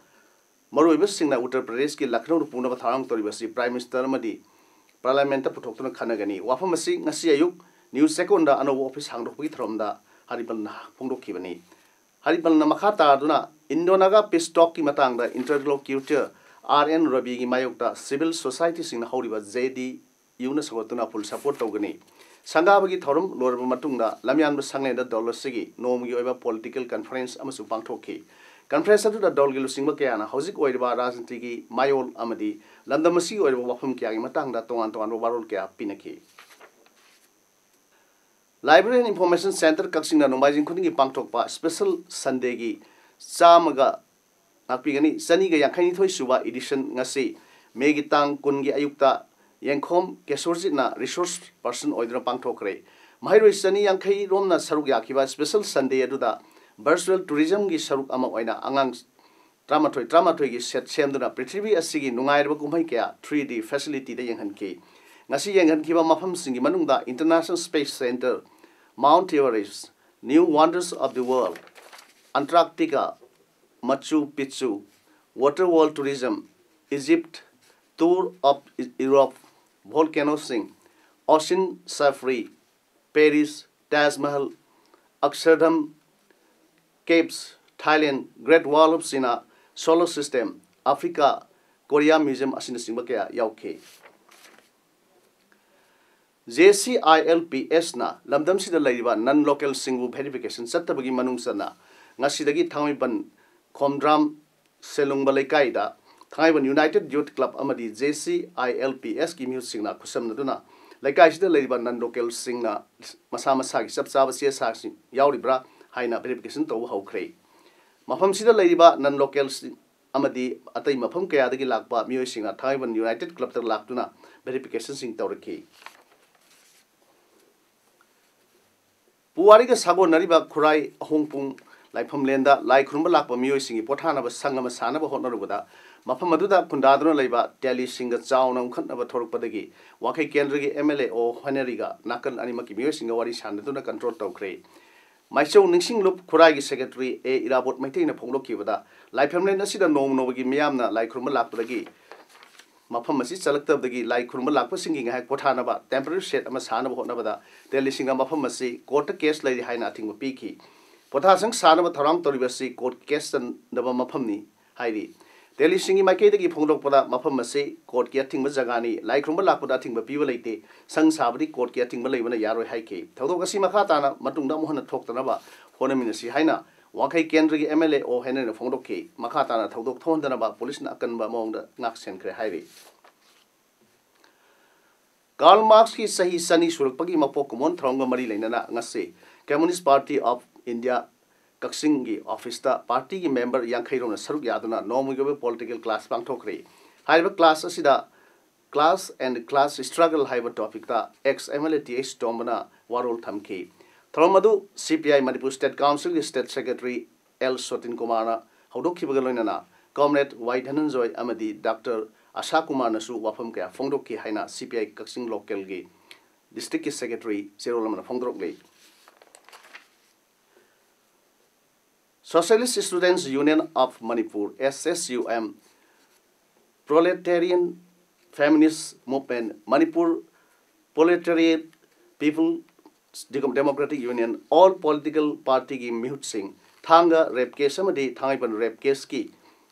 ꯃꯔꯨꯑꯣꯏꯕꯁꯤꯡꯅ ꯎꯠꯇꯔ ꯄ꯭ꯔꯗꯦꯁꯀꯤ ꯂꯈꯅꯧꯗ ꯄꯨꯅꯕ ꯊꯧꯔꯥꯡ ꯇꯧꯔꯤꯕꯁꯤ Prime Minister ꯑꯃꯗꯤ Parliamentꯇ ꯄꯨꯊꯣꯛꯇꯨꯅ ꯈꯟꯅꯒꯅꯤ꯫ ꯋꯥꯐꯝ ꯑꯁꯤ ꯉꯁꯤ ꯑꯌꯨꯛ ꯅ꯭ꯌꯨ ꯆꯦꯛꯀꯣꯟꯗ ꯑꯅꯧꯕ ꯑꯣꯐꯤꯁ ꯍꯥꯡꯗꯣꯛꯄꯒꯤ ꯊꯧꯔꯝꯗ ꯍꯔꯤꯕꯜꯅ ꯐꯣꯡꯗꯣꯛꯈꯤꯕꯅꯤ꯫ ꯍꯔꯤꯕꯜꯅ ꯃꯈꯥ ꯇꯥꯗꯨꯅ Indo-Naga peace talkꯀꯤ ꯃꯇꯥꯡꯗ interlocutor R N ꯔꯕꯤꯒꯤ ꯃꯥꯌꯣꯛꯇ civil societyꯁꯤꯡꯅ ꯍꯧꯔꯤꯕ J D ꯌꯨꯅ ꯁꯧꯒꯠꯇꯨꯅ full support ꯇꯧꯒꯅꯤ꯫ ꯁꯪꯒꯥꯕꯒꯤ ꯊꯧꯔꯝ ꯂꯣꯏꯔꯕ ꯃꯇꯨꯡꯗ ꯂꯝꯌꯥꯟꯕ ꯁꯪꯂꯦꯟꯗ ꯗꯜ ꯑꯁꯤꯒꯤ ꯅꯣꯡꯃꯒꯤ ꯑꯣꯏꯕ political conference ꯑꯃꯁꯨ ꯄꯥꯡꯊꯣꯛꯈꯤ꯫ Conference ꯑꯗꯨꯗ ꯗꯜꯒꯤ ꯂꯨꯆꯤꯡꯕ ꯀꯌꯥꯅ ꯍꯧꯖꯤꯛ ꯑꯣꯏꯔꯤꯕ ꯔꯥꯖꯅꯤꯇꯤꯒꯤ ꯃꯥꯌꯣꯜ ꯑꯃꯗꯤ ꯂꯝꯗꯝ ꯑꯁꯤꯒꯤ ꯑꯣꯏꯔꯤꯕ ꯋꯥꯐꯝ ꯀꯌꯥꯒꯤ ꯃꯇꯥꯡꯗ ꯇꯣꯉꯥꯟ ꯇꯣꯉꯥꯟꯕ ꯋꯥꯔꯣꯜ ꯀꯌꯥ ꯄꯤꯅꯈꯤ꯫ Library and Information Centre ꯀꯛꯆꯤꯡꯅ ꯅꯣꯡꯃꯥꯏꯖꯤꯡ ꯈꯨꯗꯤꯡꯒꯤ ꯄꯥꯡꯊꯣꯛꯄ Special Sundayꯒꯤ ꯆꯥꯝꯃꯒ, ꯉꯥꯛꯄꯤꯒꯅꯤ, ꯆꯅꯤꯒ ꯌꯥꯡꯈꯩꯅꯤꯊꯣꯏ ꯁꯨꯕ edition ꯉꯁꯤ ꯃꯦꯒꯤ ꯇꯥꯡ ꯀꯨꯟꯒꯤ ꯑꯌꯨꯛꯇ ꯌꯦꯡꯈꯣꯝ ꯀꯦꯁꯣꯔꯖꯤꯠꯅ resource person ꯑꯣꯏꯗꯨꯅ ꯄꯥꯡꯊꯣꯛꯈ꯭ꯔꯦ꯫ ꯃꯍꯩꯔꯣꯏ ꯆꯅꯤ ꯌꯥꯡꯈꯩ ꯔꯣꯝꯅ ꯁꯔꯨꯛ ꯌꯥꯈꯤꯕ Special Sunday ꯑꯗꯨꯗ virtual tourismꯒꯤ ꯁꯔꯨꯛ ꯑꯃ ꯑꯣꯏꯅ ꯑꯉꯥꯡ ꯇꯔꯥꯃꯥꯊꯣꯏ ꯇꯔꯥꯃꯥꯊꯣꯏꯒꯤ set ꯁꯦꯝꯗꯨꯅ ꯄ꯭ꯔꯤꯊꯤꯕꯤ ꯑꯁꯤꯒꯤ ꯅꯨꯡꯉꯥꯏꯔꯕ ꯀꯨꯝꯍꯩ ꯀꯌꯥ three D facilityꯗ ꯌꯦꯡꯍꯟꯈꯤ꯫ ꯉꯁꯤ ꯌꯦꯡꯍꯟꯈꯤꯕ ꯃꯐꯝꯁꯤꯡꯒꯤ ꯃꯅꯨꯡꯗ International Space Centre, Mount Everest, New Wonders of the World, Antarctica, Machu Picchu, Water World Tourism, Egypt, Tour of Europe, Volcanoes, Ocean Safari, Paris, Taj Mahal, Akshardham, Caves, Thailand, Great Wall of China, Solar System, Africa, Korea Museum ꯑꯁꯤꯅꯆꯤꯡꯕ ꯀꯌꯥ ꯌꯥꯎꯈꯤ꯫ JCILPSꯅ ꯂꯝꯗꯝꯁꯤꯗ ꯂꯩꯔꯤꯕ non localꯁꯤꯡꯕꯨ verification ꯆꯠꯇꯕꯒꯤ ꯃꯅꯨꯡ ꯆꯟꯅ ꯉꯁꯤꯗꯒꯤ ꯊꯥꯡꯃꯩꯕꯟ ꯈꯣꯝꯗ꯭ꯔꯥꯝ ꯁꯦꯂꯨꯡꯕ ꯂꯩꯀꯥꯏꯗ ꯊꯥꯡꯃꯩꯕꯟ United Youth Club ꯑꯃꯗꯤ JCILPSꯀꯤ ꯃꯤꯍꯨꯠꯁꯤꯡꯅ ꯈꯨꯠꯁꯝꯅꯗꯨꯅ ꯂꯩꯀꯥꯏꯁꯤꯗ ꯂꯩꯔꯤꯕ non localꯁꯤꯡꯅ ꯃꯁꯥ ꯃꯁꯥꯒꯤ ꯆꯞ ꯆꯥꯕ ꯆꯦ ꯆꯥꯡꯁꯤꯡ ꯌꯥꯎꯔꯤꯕ꯭ꯔꯥ ꯍꯥꯏꯅ verification ꯇꯧꯕ ꯍꯧꯈ꯭ꯔꯦ꯫ ꯃꯐꯝꯁꯤꯗ ꯂꯩꯔꯤꯕ non localꯁꯤꯡ ꯑꯃꯗꯤ ꯑꯇꯩ ꯃꯐꯝ ꯀꯌꯥꯗꯒꯤ ꯂꯥꯛꯄ ꯃꯤꯑꯣꯏꯁꯤꯡꯅ ꯊꯥꯡꯃꯩꯕꯟ United Clubꯇ ꯂꯥꯛꯇꯨꯅ verificationꯁꯤꯡ ꯇꯧꯔꯛꯈꯤ꯫ ꯄꯨꯋꯥꯔꯤꯒ ꯁꯥꯒꯣꯟꯅꯔꯤꯕ ꯈꯨꯔꯥꯏ ꯑꯍꯣꯡꯄꯨꯡ ꯂꯥꯏꯐꯝꯂꯦꯟꯗ ꯂꯥꯏ ꯈꯨꯔꯨꯝꯕ ꯂꯥꯛꯄ ꯃꯤꯑꯣꯏꯁꯤꯡꯒꯤ ꯄꯣꯊꯥꯅꯕ ꯁꯪ ꯑꯃ ꯁꯥꯅꯕ ꯍꯣꯠꯅꯔꯨꯕꯗ ꯃꯐꯝ ꯑꯗꯨꯗ ꯈꯨꯟꯗꯥꯗꯨꯅ ꯂꯩꯕ ꯇꯦꯂꯤꯁꯤꯡꯒ ꯆꯥꯎꯅ ꯎꯪꯈꯠꯅꯕ ꯊꯣꯔꯛꯄꯗꯒꯤ ꯋꯥꯡꯈꯩ ꯀꯦꯟꯗ꯭ꯔꯒꯤ MLA ꯑꯣ ꯍꯣꯏꯅꯔꯤꯒ ꯅꯥꯀꯜ ꯑꯅꯤꯃꯛꯀꯤ ꯃꯤꯑꯣꯏꯁꯤꯡꯒ ꯋꯥꯔꯤ ꯁꯥꯅꯗꯨꯅ control ꯇꯧꯈ꯭ꯔꯦ꯫ ꯃꯥꯏꯆꯧ ꯅꯤꯡꯁꯤꯡꯂꯨꯞ ꯈꯨꯔꯥꯏꯒꯤ secretary ꯑꯦ ꯏꯔꯥꯕꯣꯠ ꯃꯩꯇꯩꯅ ꯐꯣꯡꯗꯣꯛꯈꯤꯕꯗ, ꯂꯥꯏꯐꯝꯂꯦꯟ ꯑꯁꯤꯗ ꯅꯣꯡꯃ ꯅꯣꯡꯃꯒꯤ ꯃꯤꯌꯥꯝꯅ ꯂꯥꯏ ꯈꯨꯔꯨꯝꯕ ꯂꯥꯛꯄꯗꯒꯤ ꯃꯐꯝ ꯑꯁꯤ ꯆꯜꯂꯛꯇꯕꯗꯒꯤ ꯂꯥꯏ ꯈꯨꯔꯨꯝꯕ ꯂꯥꯛꯄꯁꯤꯡꯒꯤ ꯉꯥꯏꯍꯥꯛ ꯄꯣꯊꯥꯅꯕ temporary shed ꯑꯃ ꯁꯥꯅꯕ ꯍꯣꯠꯅꯕꯗ ꯇꯦꯂꯤꯁꯤꯡꯅ ꯃꯐꯝ ꯑꯁꯤ courtꯇ case ꯂꯩꯔꯤ ꯍꯥꯏꯅ ꯑꯊꯤꯡꯕ ꯄꯤꯈꯤ꯫ ꯄꯣꯊꯥꯁꯪ ꯁꯥꯅꯕ ꯊꯧꯔꯥꯡ ꯇꯧꯔꯤꯕ ꯑꯁꯤ court case ꯆꯟꯗꯕ ꯃꯐꯝꯅꯤ ꯍꯥꯏꯔꯤ꯫ ꯇꯦꯂꯤꯁꯤꯡꯒꯤ ꯃꯥꯏꯀꯩꯗꯒꯤ ꯐꯣꯡꯗꯣꯛꯄꯗ, ꯃꯐꯝ ꯑꯁꯤ courtꯀꯤ ꯑꯊꯤꯡꯕ ꯖꯒꯥꯅꯤ, ꯂꯥꯏ ꯈꯨꯔꯨꯝꯕ ꯂꯥꯛꯄꯗ ꯑꯊꯤꯡꯕ ꯄꯤꯕ ꯂꯩꯇꯦ, ꯁꯪ ꯁꯥꯕꯗꯤ courtꯀꯤ ꯑꯊꯤꯡꯕ ꯂꯩꯕꯅ ꯌꯥꯔꯣꯏ ꯍꯥꯏꯈꯤ꯫ ꯊꯧꯗꯣꯛ ꯑꯁꯤ ꯃꯈꯥ ꯇꯥꯅ ꯃꯇꯨꯡꯗ ꯑꯃꯨꯛ ꯍꯟꯅ ꯊꯣꯛꯇꯅꯕ ꯍꯣꯠꯅꯃꯤꯟꯅꯁꯤ ꯍꯥꯏꯅ ꯋꯥꯡꯈꯩ ꯀꯦꯟꯗ꯭ꯔꯒꯤ ꯑꯦꯝ ꯑꯦꯜ ꯑꯦ ꯑꯣ ꯍꯦꯅꯔꯤꯅ ꯐꯣꯡꯗꯣꯛꯈꯤ꯫ ꯃꯈꯥ ꯇꯥꯅ ꯊꯧꯗꯣꯛ ꯊꯣꯛꯍꯟꯗꯅꯕ ꯄꯨꯂꯤꯁꯅ ꯑꯀꯟꯕ ꯃꯑꯣꯡꯗ ꯉꯥꯛ ꯁꯦꯟꯈ꯭ꯔꯦ ꯍꯥꯏꯔꯤ꯫ ꯀꯥꯔꯜ ꯃꯥꯔꯛꯁꯀꯤ ꯆꯍꯤ ꯆꯅꯤ ꯁꯨꯔꯛꯄꯒꯤ ꯃꯄꯣꯛ ꯀꯨꯝꯑꯣꯟ ꯊꯧꯔꯝꯒ ꯃꯔꯤ ꯂꯩꯅꯅ ꯉꯁꯤ Communist Party of India ꯀꯛꯆꯤꯡꯒꯤ ꯑꯣꯐꯤꯁꯇ ꯄꯥꯔꯇꯤꯒꯤ ꯃꯦꯝꯕꯔ ꯌꯥꯡꯈꯩ ꯔꯣꯝꯅ ꯁꯔꯨꯛ ꯌꯥꯗꯨꯅ ꯅꯣꯡꯃꯒꯤ ꯑꯣꯏꯕ ꯄꯣꯂꯤꯇꯤꯀꯦꯜ ꯀ꯭ꯂꯥꯁ ꯄꯥꯡꯊꯣꯛꯈ꯭ꯔꯦ꯫ ꯍꯥꯏꯔꯤꯕ ꯀ꯭ꯂꯥꯁ ꯑꯁꯤꯗ Class and Class Struggle ꯍꯥꯏꯕ ꯇꯣꯄꯤꯛꯇ ex M L A T H ꯇꯣꯝꯕꯅ ꯋꯥꯔꯣꯜ ꯊꯝꯈꯤ꯫ ꯊꯧꯔꯝ ꯑꯗꯨ C P I Manipur state ꯀꯥꯎꯟꯁꯤꯜꯒꯤ ꯁ꯭ꯇꯦꯠ ꯁꯦꯀ꯭ꯔꯦꯇꯔꯤ ꯑꯦꯜ ꯁꯣꯇꯤꯟ ꯀꯨꯃꯥꯔꯅ ꯍꯧꯗꯣꯛꯈꯤꯕꯒ ꯂꯣꯏꯅꯅ ꯀꯣꯝꯔꯦꯗ ꯋꯥꯏ ꯙꯅꯟꯖꯣꯏ ꯑꯃꯗꯤ ꯗꯥꯛꯇꯔ ꯑꯁꯥ ꯀꯨꯃꯥꯔꯅꯁꯨ ꯋꯥꯐꯝ ꯀꯌꯥ ꯐꯣꯡꯗꯣꯛꯈꯤ ꯍꯥꯏꯅ ꯁꯤ ꯄꯤ ꯑꯥꯏ ꯀꯛꯆꯤꯡ ꯂꯣꯀꯦꯜꯒꯤ ꯗꯤꯁꯇ꯭ꯔꯤꯛꯀꯤ ꯁꯦꯀ꯭ꯔꯦꯇꯔꯤ ꯆꯦꯔꯣꯜ ꯑꯃꯅ ꯐꯣꯡꯗꯣꯔꯛꯂꯤ꯫ Socialist Students Union of Manipur, S S U M, Proletarian Feminist Movement, Manipur Proletariat People Democratic Union, all political partyꯒꯤ ꯃꯤꯍꯨꯠꯁꯤꯡ, ꯊꯥꯡꯒ ꯔꯦꯞ ꯀꯦꯁ ꯑꯃꯗꯤ ꯊꯥꯡꯃꯩꯕꯟ ꯔꯦꯞ ꯀꯦꯁꯀꯤ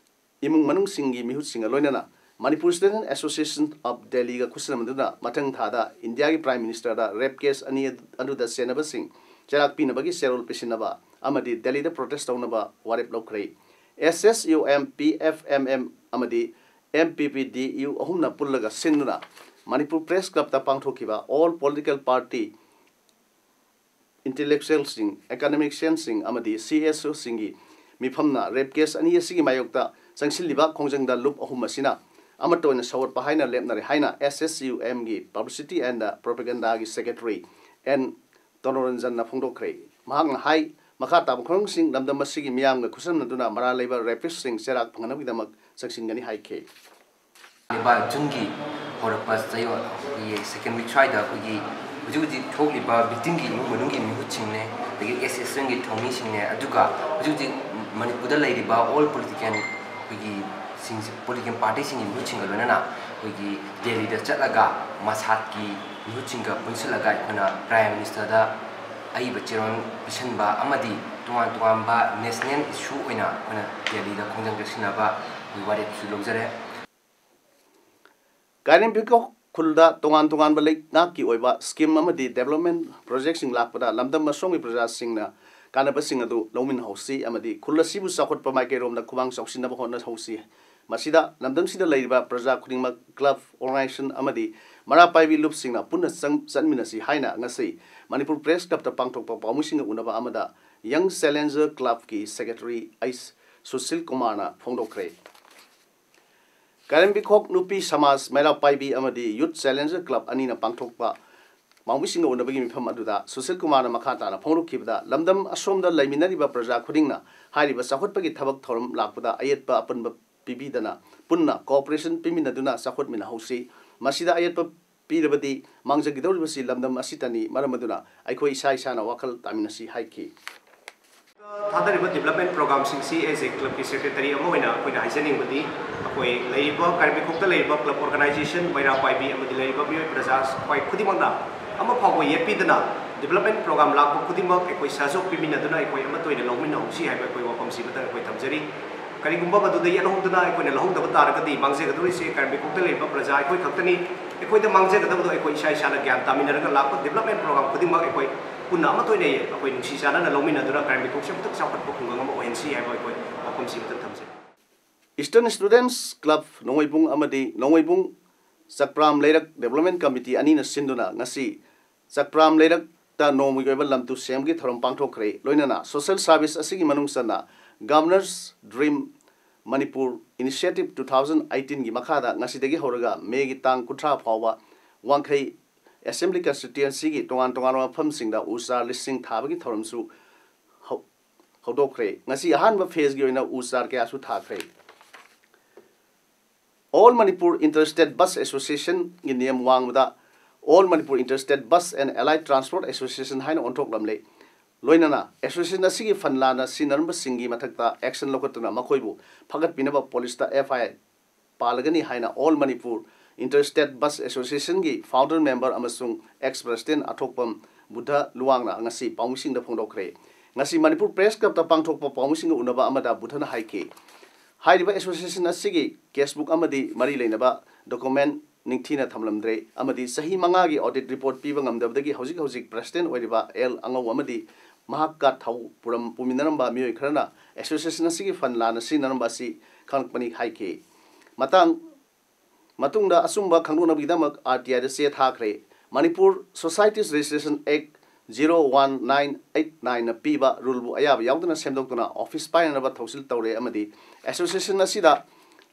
ꯏꯃꯨꯡ ꯃꯅꯨꯡꯁꯤꯡꯒꯤ ꯃꯤꯍꯨꯠꯁꯤꯡꯒ ꯂꯣꯏꯅꯅ Manipur Student Association of Delhiꯒ ꯈꯨꯠꯁꯝꯅꯗꯨꯅ ꯃꯊꯪ ꯊꯥꯗ ꯏꯟꯗꯤꯌꯥꯒꯤ ꯄ꯭ꯔꯥꯏꯝ ꯃꯤꯅꯤꯁꯇꯔꯗ ꯔꯦꯞ ꯀꯦꯁ ꯑꯅꯤ ꯑꯗꯨꯗ ꯆꯦꯟꯅꯕꯁꯤꯡ ꯆꯩꯔꯥꯛ ꯄꯤꯅꯕꯒꯤ ꯆꯦꯔꯣꯜ ꯄꯤꯁꯤꯟꯅꯕ ꯑꯃꯗꯤ ꯗꯦꯜꯂꯤꯗ ꯄ꯭ꯔꯣꯇꯦꯁ ꯇꯧꯅꯕ ꯋꯥꯔꯦꯞ ꯂꯧꯈ꯭ꯔꯦ꯫ S S U M, P F M M ꯑꯃꯗꯤ M P P D U ꯑꯍꯨꯝꯅ ꯄꯨꯜꯂꯒ ꯁꯤꯟꯗꯨꯅ ꯃꯅꯤꯄꯨꯔ ꯄ꯭ꯔꯦꯁ ꯀ꯭ꯂꯕꯇ ꯄꯥꯡꯊꯣꯛꯈꯤꯕ all political party intellectualꯁꯤꯡ, academicianꯁꯤꯡ ꯑꯃꯗꯤ C S Oꯁꯤꯡꯒꯤ ꯃꯤꯐꯝꯅ ꯔꯦꯞ ꯀꯦꯁ ꯑꯅꯤ ꯑꯁꯤꯒꯤ ꯃꯥꯌꯣꯛꯇ ꯆꯪꯁꯤꯜꯂꯤꯕ ꯈꯣꯡꯖꯪꯗ ꯂꯨꯞ ꯑꯍꯨꯝ ꯑꯁꯤꯅ ꯑꯃꯠꯇ ꯑꯣꯏꯅ ꯁꯧꯒꯠꯄ ꯍꯥꯏꯅ ꯂꯦꯞꯅꯔꯦ ꯍꯥꯏꯅ S S U Mꯒꯤ Publicity and Propagandaꯒꯤ Secretary N ꯇꯣꯅꯣꯔꯟꯖꯟꯅ ꯐꯣꯡꯗꯣꯛꯈ꯭ꯔꯦ꯫ ꯃꯍꯥꯛꯅ ꯍꯥꯏ, ꯃꯈꯥ ꯇꯥꯕ ꯈꯣꯡꯖꯪꯁꯤꯡ ꯂꯝꯗꯝ ꯑꯁꯤꯒꯤ ꯃꯤꯌꯥꯝꯒ ꯈꯨꯠꯁꯝꯅꯗꯨꯅ ꯃꯔꯥꯜ ꯂꯩꯕ ꯔꯦꯄꯤꯁꯁꯤꯡ ꯆꯩꯔꯥꯛ ꯐꯪꯍꯟꯅꯕꯒꯤꯗꯃꯛ ꯆꯪꯁꯤꯟꯒꯅꯤ ꯍꯥꯏꯈꯤ꯫ ꯂꯩꯕꯥꯛ ꯖꯨꯟꯒꯤ ꯍꯧꯔꯛꯄ ꯆꯌꯣꯜ, ꯑꯩꯈꯣꯏꯒꯤ second week ꯁ꯭ꯋꯥꯏꯗ ꯑꯩꯈꯣꯏꯒꯤ ꯍꯧꯖꯤꯛ ꯍꯧꯖꯤꯛ ꯊꯣꯛꯂꯤꯕ victimꯒꯤ ꯏꯃꯨꯡ ꯃꯅꯨꯡꯒꯤ ꯃꯤꯍꯨꯠꯁꯤꯡꯅꯦ, ꯑꯗꯒꯤ S S Mꯒꯤ ꯊꯧꯃꯤꯁꯤꯡꯅꯦ, ꯑꯗꯨꯒ ꯍꯧꯖꯤꯛ ꯍꯧꯖꯤꯛ ꯃꯅꯤꯄꯨꯔꯗ ꯂꯩꯔꯤꯕ all political ꯑꯩꯈꯣꯏꯒꯤ ꯁꯤꯡꯁꯤ, political partyꯁꯤꯡꯒꯤ ꯃꯤꯍꯨꯠꯁꯤꯡꯒ ꯂꯣꯏꯅꯅ ꯑꯩꯈꯣꯏꯒꯤ ꯗꯦꯜꯂꯤꯗ ꯆꯠꯂꯒ ꯃꯁꯥꯠꯀꯤ ꯃꯤꯍꯨꯠꯁꯤꯡꯒ ꯄꯨꯟꯁꯤꯜꯂꯒ ꯑꯩꯈꯣꯏꯅ Prime Ministerꯗ ꯑꯏꯕ ꯆꯦꯔꯣꯜ ꯄꯤꯁꯤꯟꯕ ꯑꯃꯗꯤ ꯇꯣꯉꯥꯟ ꯇꯣꯉꯥꯟꯕ national issue ꯑꯣꯏꯅ ꯑꯩꯈꯣꯏꯅ ꯗꯦꯜꯂꯤꯗ ꯈꯣꯡꯖꯪ ꯆꯠꯁꯤꯟꯅꯕ ꯑꯩꯈꯣꯏ ꯋꯥꯔꯦꯞꯁꯨ ꯂꯧꯖꯔꯦ꯫ ꯀꯥꯏꯔꯦꯝꯕꯤꯈꯣꯛ ꯈꯨꯜꯗ ꯇꯣꯉꯥꯟ ꯇꯣꯉꯥꯟꯕ ꯂꯩꯉꯥꯛꯀꯤ ꯑꯣꯏꯕ scheme ꯑꯃꯗꯤ development projectꯁꯤꯡ ꯂꯥꯛꯄꯗ ꯂꯝꯗꯝ ꯑꯁꯣꯝꯒꯤ ꯄ꯭ꯔꯖꯥꯁꯤꯡꯅ ꯀꯥꯟꯅꯕꯁꯤꯡ ꯑꯗꯨ ꯂꯧꯃꯤꯟꯅꯍꯧꯁꯤ ꯑꯃꯗꯤ ꯈꯨꯜ ꯑꯁꯤꯕꯨ ꯆꯥꯎꯈꯠꯄ ꯃꯥꯏꯀꯩꯔꯣꯝꯗ ꯈꯨꯃꯥꯡ ꯆꯥꯎꯁꯤꯟꯅꯕ ꯍꯣꯠꯅꯍꯧꯁꯤ꯫ ꯃꯁꯤꯗ ꯂꯝꯗꯝꯁꯤꯗ ꯂꯩꯔꯤꯕ ꯄ꯭ꯔꯖꯥ ꯈꯨꯗꯤꯡꯃꯛ, club, organization ꯑꯃꯗꯤ ꯃꯔꯥ ꯄꯥꯏꯕꯤ ꯂꯨꯞꯁꯤꯡꯅ ꯄꯨꯟꯅ ꯆꯪ-, ꯆꯠꯃꯤꯟꯅꯁꯤ ꯍꯥꯏꯅ ꯉꯁꯤ ꯃꯅꯤꯄꯨꯔ Press Clubꯇ ꯄꯥꯡꯊꯣꯛꯄ ꯄꯥꯎꯃꯤꯁꯤꯡꯒ ꯎꯅꯕ ꯑꯃꯗ Young Challenger Clubꯀꯤ Secretary H Sushil ꯀꯨꯃꯥꯔꯅ ꯐꯣꯡꯗꯣꯛꯈ꯭ꯔꯦ꯫ ꯀꯥꯏꯔꯦꯝꯕꯤꯈꯣꯛ ꯅꯨꯄꯤ ꯁꯃꯥꯖ ꯃꯩꯔꯥ ꯄꯥꯏꯕꯤ ꯑꯃꯗꯤ Youth Challenger Club ꯑꯅꯤꯅ ꯄꯥꯡꯊꯣꯛꯄ ꯄꯥꯎꯃꯤꯁꯤꯡꯒ ꯎꯅꯕꯒꯤ ꯃꯤꯐꯝ ꯑꯗꯨꯗ ꯁꯨꯁꯤꯜ ꯀꯨꯃꯥꯔꯅ ꯃꯈꯥ ꯇꯥꯅ ꯐꯣꯡꯗꯣꯛꯈꯤꯕꯗ, ꯂꯝꯗꯝ ꯑꯁꯣꯝꯗ ꯂꯩꯃꯤꯟꯅꯔꯤꯕ ꯄ꯭ꯔꯖꯥ ꯈꯨꯗꯤꯡꯅ ꯍꯥꯏꯔꯤꯕ ꯆꯥꯎꯈꯠꯄꯒꯤ ꯊꯕꯛ ꯊꯧꯔꯝ ꯂꯥꯛꯄꯗ ꯑꯌꯦꯠꯄ ꯑꯄꯟꯕ ꯄꯤꯕꯤꯗꯅ ꯄꯨꯟꯅ cooperation ꯄꯤꯃꯤꯟꯅꯗꯨꯅ ꯆꯥꯎꯈꯠꯃꯤꯟꯅꯍꯧꯁꯤ꯫ ꯃꯁꯤꯗ ꯑꯌꯦꯠꯄ ꯄꯤꯔꯕꯗꯤ ꯃꯥꯡꯖꯈꯤꯗꯧꯔꯤꯕꯁꯤ ꯂꯝꯗꯝ ꯑꯁꯤꯇꯅꯤ꯫ ꯃꯔꯝ ꯑꯗꯨꯅ ꯑꯩꯈꯣꯏ ꯏꯁꯥ ꯏꯁꯥꯅ ꯋꯥꯈꯜ ꯇꯥꯃꯤꯟꯅꯁꯤ ꯍꯥꯏꯈꯤ꯫ ꯊꯥꯗꯔꯤꯕ development programꯁꯤꯡꯁꯤ as a clubꯀꯤ secretary ꯑꯃ ꯑꯣꯏꯅ ꯑꯩꯈꯣꯏꯅ ꯍꯥꯏꯖꯅꯤꯡꯕꯗꯤ, ꯑꯩꯈꯣꯏ ꯂꯩꯔꯤꯕ ꯀꯥꯏꯔꯦꯝꯕꯤꯈꯣꯛꯇ ꯂꯩꯔꯤꯕ club organization, ꯃꯩꯔꯥ ꯄꯥꯏꯕꯤ ꯑꯃꯗꯤ ꯂꯩꯔꯤꯕ ꯃꯤꯑꯣꯏ ꯄ꯭ꯔꯖꯥ ꯑꯩꯈꯣꯏ ꯈꯨꯗꯤꯡꯃꯛꯅ ꯑꯃ ꯐꯥꯎꯕ ꯌꯦꯠꯄꯤꯗꯅ development program ꯂꯥꯛꯄ ꯈꯨꯗꯤꯡꯃꯛ ꯑꯩꯈꯣꯏ ꯁꯍꯖꯣꯛ ꯄꯤꯃꯤꯟꯅꯗꯨꯅ ꯑꯩꯈꯣꯏ ꯑꯃꯠꯇ ꯑꯣꯏꯅ ꯂꯧꯃꯤꯟꯅꯍꯧꯁꯤ ꯍꯥꯏꯕ ꯑꯩꯈꯣꯏ ꯋꯥꯐꯝꯁꯤꯃꯇꯪ ꯑꯩꯈꯣꯏ ꯊꯝꯖꯔꯤ꯫ ꯀꯔꯤꯒꯨꯝꯕ ꯃꯗꯨꯗ ꯌꯦꯠꯍꯧꯗꯅ ꯑꯩꯈꯣꯏꯅ ꯂꯧꯍꯧꯗꯕ ꯇꯥꯔꯒꯗꯤ ꯃꯥꯡꯖꯒꯗꯧꯔꯤꯁꯦ ꯀꯥꯏꯔꯦꯝꯕꯤꯈꯣꯛꯇ ꯂꯩꯔꯤꯕ ꯄ꯭ꯔꯖꯥ ꯑꯩꯈꯣꯏ ꯈꯛꯇꯅꯤ꯫ ꯑꯩꯈꯣꯏꯗ ꯃꯥꯡꯖꯒꯗꯕꯗꯣ ꯑꯩꯈꯣꯏ ꯏꯁꯥ ꯏꯁꯥꯅ ꯒ꯭ꯌꯥꯟ ꯇꯥꯃꯤꯟꯅꯔꯒ ꯂꯥꯛꯄ development program ꯈꯨꯗꯤꯡꯃꯛ ꯑꯩꯈꯣꯏ ꯄꯨꯟꯅ ꯑꯃꯠꯇ ꯑꯣꯏꯅ ꯑꯩꯈꯣꯏ ꯅꯨꯡꯁꯤ ꯆꯥꯟꯅꯅ ꯂꯧꯃꯤꯟꯅꯗꯨꯅ ꯀꯥꯏꯔꯦꯝꯕꯤꯈꯣꯛꯁꯦ ꯑꯃꯨꯛꯇꯪ ꯆꯥꯎꯈꯠꯄ ꯈꯨꯡꯒꯪ ꯑꯃ ꯑꯣꯏꯍꯟꯁꯤ ꯍꯥꯏꯕ ꯑꯩꯈꯣꯏ ꯋꯥꯐꯝꯁꯤꯃꯇꯪ ꯊꯝꯖꯩ꯫ Eastern Students Club ꯅꯣꯡꯃꯩꯕꯨꯡ ꯑꯃꯗꯤ ꯅꯣꯡꯃꯩꯕꯨꯡ ꯆꯛꯄ꯭ꯔꯥꯝ ꯂꯩꯔꯛ Development Committee ꯑꯅꯤꯅ ꯁꯤꯟꯗꯨꯅ ꯉꯁꯤ ꯆꯛꯄ꯭ꯔꯥꯝ ꯂꯩꯔꯛꯇ ꯅꯣꯡꯃꯒꯤ ꯑꯣꯏꯕ ꯂꯝꯇꯨ ꯁꯦꯝꯒꯤ ꯊꯧꯔꯝ ꯄꯥꯡꯊꯣꯛꯈ꯭ꯔꯦ꯫ ꯂꯣꯏꯅꯅ social service ꯑꯁꯤꯒꯤ ꯃꯅꯨꯡ ꯆꯟꯅ Governor's Dream Manipur Initiative two thousand eighteenꯒꯤ ꯃꯈꯥꯗ ꯉꯁꯤꯗꯒꯤ ꯍꯧꯔꯒ ꯃꯦꯒꯤ ꯇꯥꯡ ꯀꯨꯟꯊ꯭ꯔꯥ ꯐꯥꯎꯕ ꯋꯥꯡꯈꯩ Assembly Constituencyꯒꯤ ꯇꯣꯉꯥꯟ ꯇꯣꯉꯥꯟꯕ ꯃꯐꯝꯁꯤꯡꯗ ꯎ ꯆꯥꯔ ꯂꯤꯁꯤꯡ ꯊꯥꯕꯒꯤ ꯊꯧꯔꯝꯁꯨ ꯍꯧ-, ꯍꯧꯗꯣꯛꯈ꯭ꯔꯦ꯫ ꯉꯁꯤ ꯑꯍꯥꯟꯕ phaseꯀꯤ ꯑꯣꯏꯅ ꯎ ꯆꯥꯔ ꯀꯌꯥꯁꯨ ꯊꯥꯈ꯭ꯔꯦ꯫ All Manipur Inter-State Bus Associationꯒꯤ ꯅꯤꯌꯝ ꯋꯥꯡꯃꯗ All Manipur Inter-State Bus and Allied Transport Association ꯍꯥꯏꯅ ꯑꯣꯟꯊꯣꯛꯂꯝꯂꯦ꯫ ꯂꯣꯏꯅꯅ association ꯑꯁꯤꯒꯤ fund ꯂꯥꯟꯅ ꯁꯤꯖꯤꯟꯅꯔꯝꯕꯁꯤꯡꯒꯤ ꯃꯊꯛꯇ action ꯂꯧꯈꯠꯇꯨꯅ ꯃꯈꯣꯏꯕꯨ ꯐꯒꯠꯄꯤꯅꯕ policeꯇ F I R ꯄꯥꯜꯂꯒꯅꯤ ꯍꯥꯏꯅ All Manipur Inter-State Bus Associationꯒꯤ founder member ꯑꯃꯁꯨꯡ ex president ꯑꯊꯣꯛꯄꯝ ꯕꯨꯙ ꯂꯨꯋꯥꯡꯅ ꯉꯁꯤ ꯄꯥꯎꯃꯤꯁꯤꯡꯗ ꯐꯣꯡꯗꯣꯛꯈ꯭ꯔꯦ꯫ ꯉꯁꯤ ꯃꯅꯤꯄꯨꯔ Press Clubꯇ ꯄꯥꯡꯊꯣꯛꯄ ꯄꯥꯎꯃꯤꯁꯤꯡꯒ ꯎꯅꯕ ꯑꯃꯗ ꯕꯨꯙꯅ ꯍꯥꯏꯈꯤ, ꯍꯥꯏꯔꯤꯕ association ꯑꯁꯤꯒꯤ cashbook ꯑꯃꯗꯤ ꯃꯔꯤ ꯂꯩꯅꯕ document ꯅꯤꯡꯊꯤꯅ ꯊꯝꯂꯝꯗ꯭ꯔꯦ ꯑꯃꯗꯤ ꯆꯍꯤ ꯃꯉꯥꯒꯤ audit report ꯄꯤꯕ ꯉꯝꯗꯕꯗꯒꯤ ꯍꯧꯖꯤꯛ ꯍꯧꯖꯤꯛ president ꯑꯣꯏꯔꯤꯕ ꯑꯦꯜ ꯑꯉꯧ ꯑꯃꯗꯤ ꯃꯍꯥꯛꯀ ꯊꯧ ꯄꯨꯔꯝ-, ꯄꯨꯃꯤꯟꯅꯔꯝꯕ ꯃꯤꯑꯣꯏ ꯈꯔꯅ association ꯑꯁꯤꯒꯤ fund ꯂꯥꯟꯅ ꯁꯤꯖꯤꯟꯅꯔꯝꯕ ꯑꯁꯤ ꯈꯪꯂꯛꯄꯅꯤ ꯍꯥꯏꯈꯤ꯫ ꯃꯇꯥꯡ, ꯃꯇꯨꯡꯗ ꯑꯆꯨꯝꯕ ꯈꯪꯗꯣꯛꯅꯕꯒꯤꯗꯃꯛ R T I ꯗ ꯆꯦ ꯊꯥꯈ꯭ꯔꯦ꯫ Manipur Societies Registration Act zero one nine eight nine ꯅ ꯄꯤꯕ ruleꯕꯨ ꯑꯌꯥꯕ ꯌꯥꯎꯗꯅ ꯁꯦꯝꯗꯣꯛꯇꯨꯅ office ꯄꯥꯏꯅꯅꯕ ꯊꯧꯁꯤꯜ ꯇꯧꯔꯦ ꯑꯃꯗꯤ association ꯑꯁꯤꯗ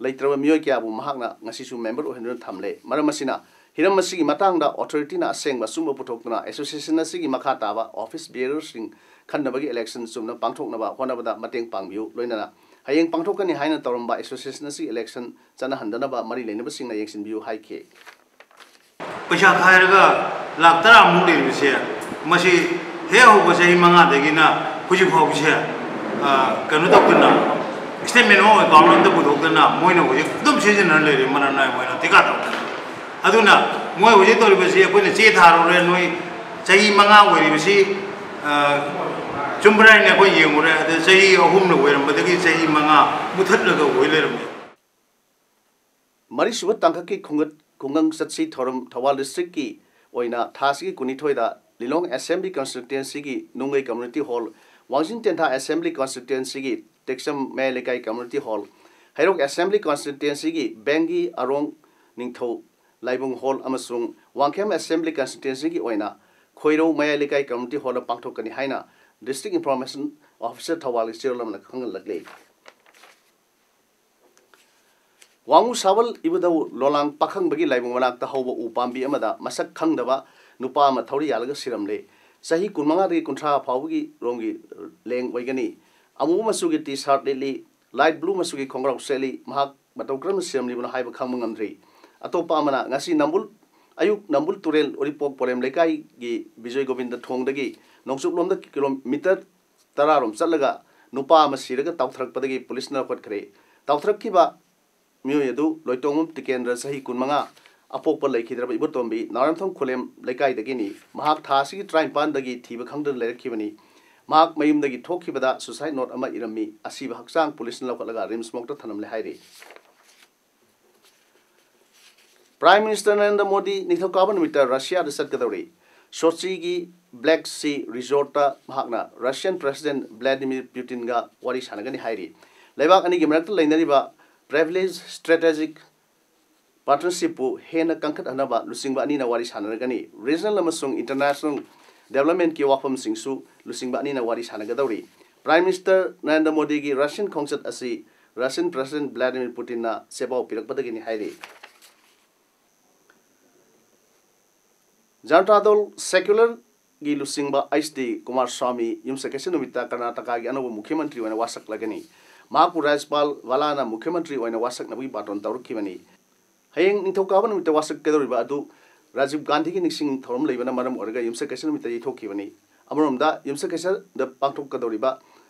ꯂꯩꯇ꯭ꯔꯕ ꯃꯤꯑꯣꯏ ꯀꯌꯥꯕꯨ ꯃꯍꯥꯛꯅ ꯉꯁꯤꯁꯨ member ꯑꯣꯏꯍꯟꯗꯨꯅ ꯊꯝꯂꯦ꯫ ꯃꯔꯝ ꯑꯁꯤꯅ ꯍꯤꯔꯝ ꯑꯁꯤꯒꯤ ꯃꯇꯥꯡꯗ authorityꯅ ꯑꯁꯦꯡꯕ ꯑꯆꯨꯝꯕ ꯄꯨꯊꯣꯛꯇꯨꯅ association ꯑꯁꯤꯒꯤ ꯃꯈꯥ ꯇꯥꯕ office bearerꯁꯤꯡ ꯈꯟꯅꯕꯒꯤ election ꯆꯨꯝꯅ ꯄꯥꯡꯊꯣꯛꯅꯕ ꯍꯣꯠꯅꯕꯗ ꯃꯇꯦꯡ ꯄꯥꯡꯕꯤꯌꯨ꯫ ꯂꯣꯏꯅꯅ ꯍꯌꯦꯡ ꯄꯥꯡꯊꯣꯛꯀꯅꯤ ꯍꯥꯏꯅ ꯇꯧꯔꯝꯕ association ꯑꯁꯤꯒꯤ election ꯆꯠꯅꯍꯟꯗꯅꯕ ꯃꯔꯤ ꯂꯩꯅꯕꯁꯤꯡꯅ ꯌꯦꯡꯁꯤꯟꯕꯤꯌꯨ ꯍꯥꯏꯈꯤ꯫ ꯄꯩꯁꯥ ꯈꯥꯏꯔꯒ ꯂꯥꯛ ꯇꯔꯥꯃꯨꯛ ꯂꯩꯔꯤꯕꯁꯦ, ꯃꯁꯤ ꯍꯦꯛ ꯍꯧꯕ ꯆꯍꯤ ꯃꯉꯥꯗꯒꯤꯅ ꯍꯧꯖꯤꯛ ꯐꯥꯎꯕꯁꯦ, ꯑ, ꯀꯩꯅꯣ ꯇꯧꯗꯅ, statement of account ꯑꯝꯇ ꯄꯨꯊꯣꯛꯇꯅ ꯃꯣꯏꯅ ꯍꯧꯖꯤꯛ ꯑꯗꯨꯝ ꯁꯤꯖꯤꯟꯅꯔ ꯂꯩꯔꯦ, ꯃꯔꯝ ꯅꯥꯏ ꯑꯣꯏꯅ ꯊꯤꯀꯥ ꯇꯧꯗꯅ꯫ ꯑꯗꯨꯅ ꯃꯣꯏ ꯍꯧꯖꯤꯛ ꯇꯧꯔꯤꯕꯁꯤ ꯑꯩꯈꯣꯏꯅ ꯆꯦ ꯊꯥꯔꯨꯔꯦ, ꯅꯣꯏ ꯆꯍꯤ ꯃꯉꯥ ꯑꯣꯏꯔꯤꯕꯁꯤ, ꯑ, ꯆꯨꯝꯕ꯭ꯔꯥ ꯍꯥꯏꯅ ꯑꯩꯈꯣꯏ ꯌꯦꯡꯉꯨꯔꯦ꯫ ꯑꯗ ꯆꯍꯤ ꯑꯍꯨꯝꯅ ꯑꯣꯏꯔꯝꯕꯗꯒꯤ ꯆꯍꯤ ꯃꯉꯥ ꯃꯨꯊꯠꯂꯒ ꯑꯣꯏ ꯂꯩꯔꯝꯃꯦ꯫ ꯃꯔꯤꯁꯨꯕ ꯇꯥꯡꯀꯛꯀꯤ ꯈꯨꯡꯒꯠ-, ꯈꯨꯡꯒꯪ ꯆꯠꯁꯤ ꯊꯧꯔꯝ ꯊꯧꯕꯥꯜ districtꯀꯤ ꯑꯣꯏꯅ ꯊꯥ ꯑꯁꯤꯒꯤ ꯀꯨꯟꯅꯤꯊꯣꯏꯗ ꯂꯤꯂꯣꯡ Assembly Constituencyꯒꯤ ꯅꯨꯡꯒꯩ Community Hall, ꯋꯥꯡꯖꯤꯡ ꯇꯦꯟꯊꯥ Assembly Constituencyꯒꯤ ꯇꯦꯛꯆꯝ ꯃꯌꯥꯏ ꯂꯩꯀꯥꯏ Community Hall, ꯍꯩꯔꯣꯛ Assembly Constituencyꯒꯤ ꯕꯦꯡꯒꯤ ꯑꯔꯣꯡ ꯅꯤꯡꯊꯧ ꯂꯥꯏꯕꯨꯡ Hall ꯑꯃꯁꯨꯡ ꯋꯥꯡꯈꯦꯝ Assembly Constituencyꯒꯤ ꯑꯣꯏꯅ ꯈꯣꯏꯔꯧ ꯃꯌꯥꯏ ꯂꯩꯀꯥꯏ Community Hallꯗ ꯄꯥꯡꯊꯣꯛꯀꯅꯤ ꯍꯥꯏꯅ District Information Officer ꯊꯧꯕꯥꯜꯒꯤ ꯆꯦꯔꯣꯜ ꯑꯃꯅ ꯈꯪꯍꯜꯂꯛꯂꯤ꯫ ꯋꯥꯉꯨ ꯁꯥꯕꯜ ꯏꯕꯨꯙꯧ ꯂꯣꯂꯥꯡ ꯄꯥꯈꯪꯕꯒꯤ ꯂꯥꯏꯕꯨꯡ ꯃꯅꯥꯛꯇ ꯍꯧꯕ ꯎ ꯄꯥꯝꯕꯤ ꯑꯃꯗ ꯃꯁꯛ ꯈꯪꯗꯕ ꯅꯨꯄꯥ ꯑꯃ ꯊꯧꯔꯤ ꯌꯥꯜꯂꯒ ꯁꯤꯔꯝꯂꯦ꯫ ꯆꯍꯤ ꯀꯨꯟꯃꯉꯥꯗꯒꯤ ꯀꯨꯟꯊ꯭ꯔꯥ ꯐꯥꯎꯕꯒꯤ ꯔꯣꯝꯒꯤ ꯂꯦꯡ ꯑꯣꯏꯒꯅꯤ꯫ ꯑꯃꯨꯕ ꯃꯆꯨꯒꯤ T-shirt ꯂꯤꯠꯂꯤ, light blue ꯃꯆꯨꯒꯤ ꯈꯣꯡꯒ꯭ꯔꯥꯎ ꯁꯦꯠꯂꯤ꯫ ꯃꯍꯥꯛ ꯃꯇꯧ ꯀꯔꯝꯅ ꯁꯤꯔꯝꯂꯤꯕꯅꯣ ꯍꯥꯏꯕ ꯈꯪꯕ ꯉꯝꯗ꯭ꯔꯤ꯫ ꯑꯇꯣꯞꯄ ꯑꯃꯅ ꯉꯁꯤ ꯅꯝꯕꯨꯜ, ꯑꯌꯨꯛ ꯅꯝꯕꯨꯜ ꯇꯨꯔꯦꯜ ꯎꯔꯤꯄꯣꯛ ꯄꯣꯂꯦꯝ ꯂꯩꯀꯥꯏꯒꯤ ꯕꯤꯖꯣꯏ ꯒꯣꯕꯤꯟꯗ ꯊꯣꯡꯗꯒꯤ ꯅꯣꯡꯆꯨꯞꯂꯣꯝꯗ kilometre ꯇꯔꯥꯔꯣꯝ ꯆꯠꯂꯒ ꯅꯨꯄꯥ ꯑꯃ ꯁꯤꯔꯒ ꯇꯥꯎꯊꯔꯛꯄꯗꯒꯤ ꯄꯨꯂꯤꯁꯅ ꯂꯧꯈꯠꯈ꯭ꯔꯦ꯫ ꯇꯥꯎꯊꯔꯛꯈꯤꯕ ꯃꯤꯑꯣꯏ ꯑꯗꯨ ꯂꯣꯏꯇꯣꯡꯕꯝ ꯇꯤꯀꯦꯟꯗ꯭ꯔ, ꯆꯍꯤ ꯀꯨꯟꯃꯉꯥ, ꯑꯄꯣꯛꯄ ꯂꯩꯈꯤꯗ꯭ꯔꯕ ꯏꯕꯣꯇꯣꯝꯕꯤ, ꯅꯥꯎꯔꯦꯝꯊꯣꯡ ꯈꯨꯂꯦꯝ ꯂꯩꯀꯥꯏꯗꯒꯤꯅꯤ꯫ ꯃꯍꯥꯛ ꯊꯥ ꯑꯁꯤꯒꯤ ꯇꯔꯥꯅꯤꯄꯥꯟꯗꯒꯤ ꯊꯤꯕ ꯈꯪꯗꯅ ꯂꯩꯔꯛꯈꯤꯕꯅꯤ꯫ ꯃꯍꯥꯛ ꯃꯌꯨꯝꯗꯒꯤ ꯊꯣꯛꯈꯤꯕꯗ suicide note ꯑꯃ ꯏꯔꯝꯃꯤ꯫ ꯑꯁꯤꯕ ꯍꯛꯆꯥꯡ ꯄꯨꯂꯤꯁꯅ ꯂꯧꯈꯠꯂꯒ RIMS morgueꯇ ꯊꯅꯝꯂꯦ ꯍꯥꯏꯔꯤ꯫ Prime Minister ꯅꯔꯦꯟꯗ꯭ꯔ ꯃꯣꯗꯤ ꯅꯤꯡꯊꯧꯀꯥꯕ ꯅꯨꯃꯤꯠꯇ ꯔꯁꯤꯌꯥꯗ ꯆꯠꯀꯗꯧꯔꯤ꯫ ꯁꯣꯆꯤꯒꯤ Black Sea Resortꯇ ꯃꯍꯥꯛꯅ Russian President Vladimir Putinꯒ ꯋꯥꯔꯤ ꯁꯥꯟꯅꯒꯅꯤ ꯍꯥꯏꯔꯤ꯫ ꯂꯩꯕꯥꯛ ꯑꯅꯤꯒꯤ ꯃꯔꯛꯇ ꯂꯩꯅꯔꯤꯕ privileged strategic partnershipꯄꯨ ꯍꯦꯟꯅ ꯀꯟꯈꯠꯍꯟꯅꯕ ꯂꯨꯆꯤꯡꯕ ꯑꯅꯤꯅ ꯋꯥꯔꯤ ꯁꯥꯟꯅꯔꯒꯅꯤ꯫ Regional ꯑꯃꯁꯨꯡ international developmentꯀꯤ ꯋꯥꯐꯝꯁꯤꯡꯁꯨ ꯂꯨꯆꯤꯡꯕ ꯑꯅꯤꯅ ꯋꯥꯔꯤ ꯁꯥꯟꯅꯒꯗꯧꯔꯤ꯫ Prime Minister ꯅꯔꯦꯟꯗ꯭ꯔ ꯃꯣꯗꯤꯒꯤ Russian ꯈꯣꯡꯆꯠ ꯑꯁꯤ Russian President Vladimir Putinꯅ ꯆꯦꯄꯥꯎ ꯄꯤꯔꯛꯄꯗꯒꯤꯅꯤ ꯍꯥꯏꯔꯤ꯫ ꯖꯅꯇꯥ ꯗꯜ Secularꯒꯤ ꯂꯨꯆꯤꯡꯕ ꯑꯩꯆ ꯗꯤ ꯀꯨꯃꯥꯔ ꯁ꯭ꯋꯥꯃꯤ ꯌꯨꯝꯁꯀꯩꯁ ꯅꯨꯃꯤꯠꯇ ꯀꯔꯅꯥꯇꯀꯥꯒꯤ ꯑꯅꯧꯕ ꯃꯨꯈ꯭ꯌ ꯃꯟꯇ꯭ꯔꯤ ꯑꯣꯏꯅ ꯋꯥꯁꯛꯂꯒꯅꯤ꯫ ꯃꯍꯥꯛꯄꯨ ꯔꯥꯖ꯭ꯌꯄꯥꯜ ꯚꯥꯂꯥꯅ ꯃꯨꯈ꯭ꯌ ꯃꯟꯇ꯭ꯔꯤ ꯑꯣꯏꯅ ꯋꯥꯁꯛꯅꯕꯒꯤ ꯕꯥꯇꯣꯟ ꯇꯧꯔꯛꯈꯤꯕꯅꯤ꯫ ꯍꯌꯦꯡ ꯅꯤꯡꯊꯧꯀꯥꯕ ꯅꯨꯃꯤꯠꯇ ꯋꯥꯁꯛꯀꯗꯧꯔꯤꯕ ꯑꯗꯨ ꯔꯥꯖꯤꯕ ꯒꯥꯟꯙꯤꯒꯤ ꯅꯤꯡꯁꯤꯡ ꯊꯧꯔꯝ ꯂꯩꯕꯅ ꯃꯔꯝ ꯑꯣꯏꯔꯒ ꯌꯨꯝꯁꯀꯩꯁ ꯅꯨꯃꯤꯠꯇ ꯌꯩꯊꯣꯛꯈꯤꯕꯅꯤ꯫ ꯑꯃꯔꯣꯝꯗ, ꯌꯨꯝꯁꯀꯩꯁꯗ ꯄꯥꯡꯊꯣꯛꯀꯗꯧꯔꯤꯕ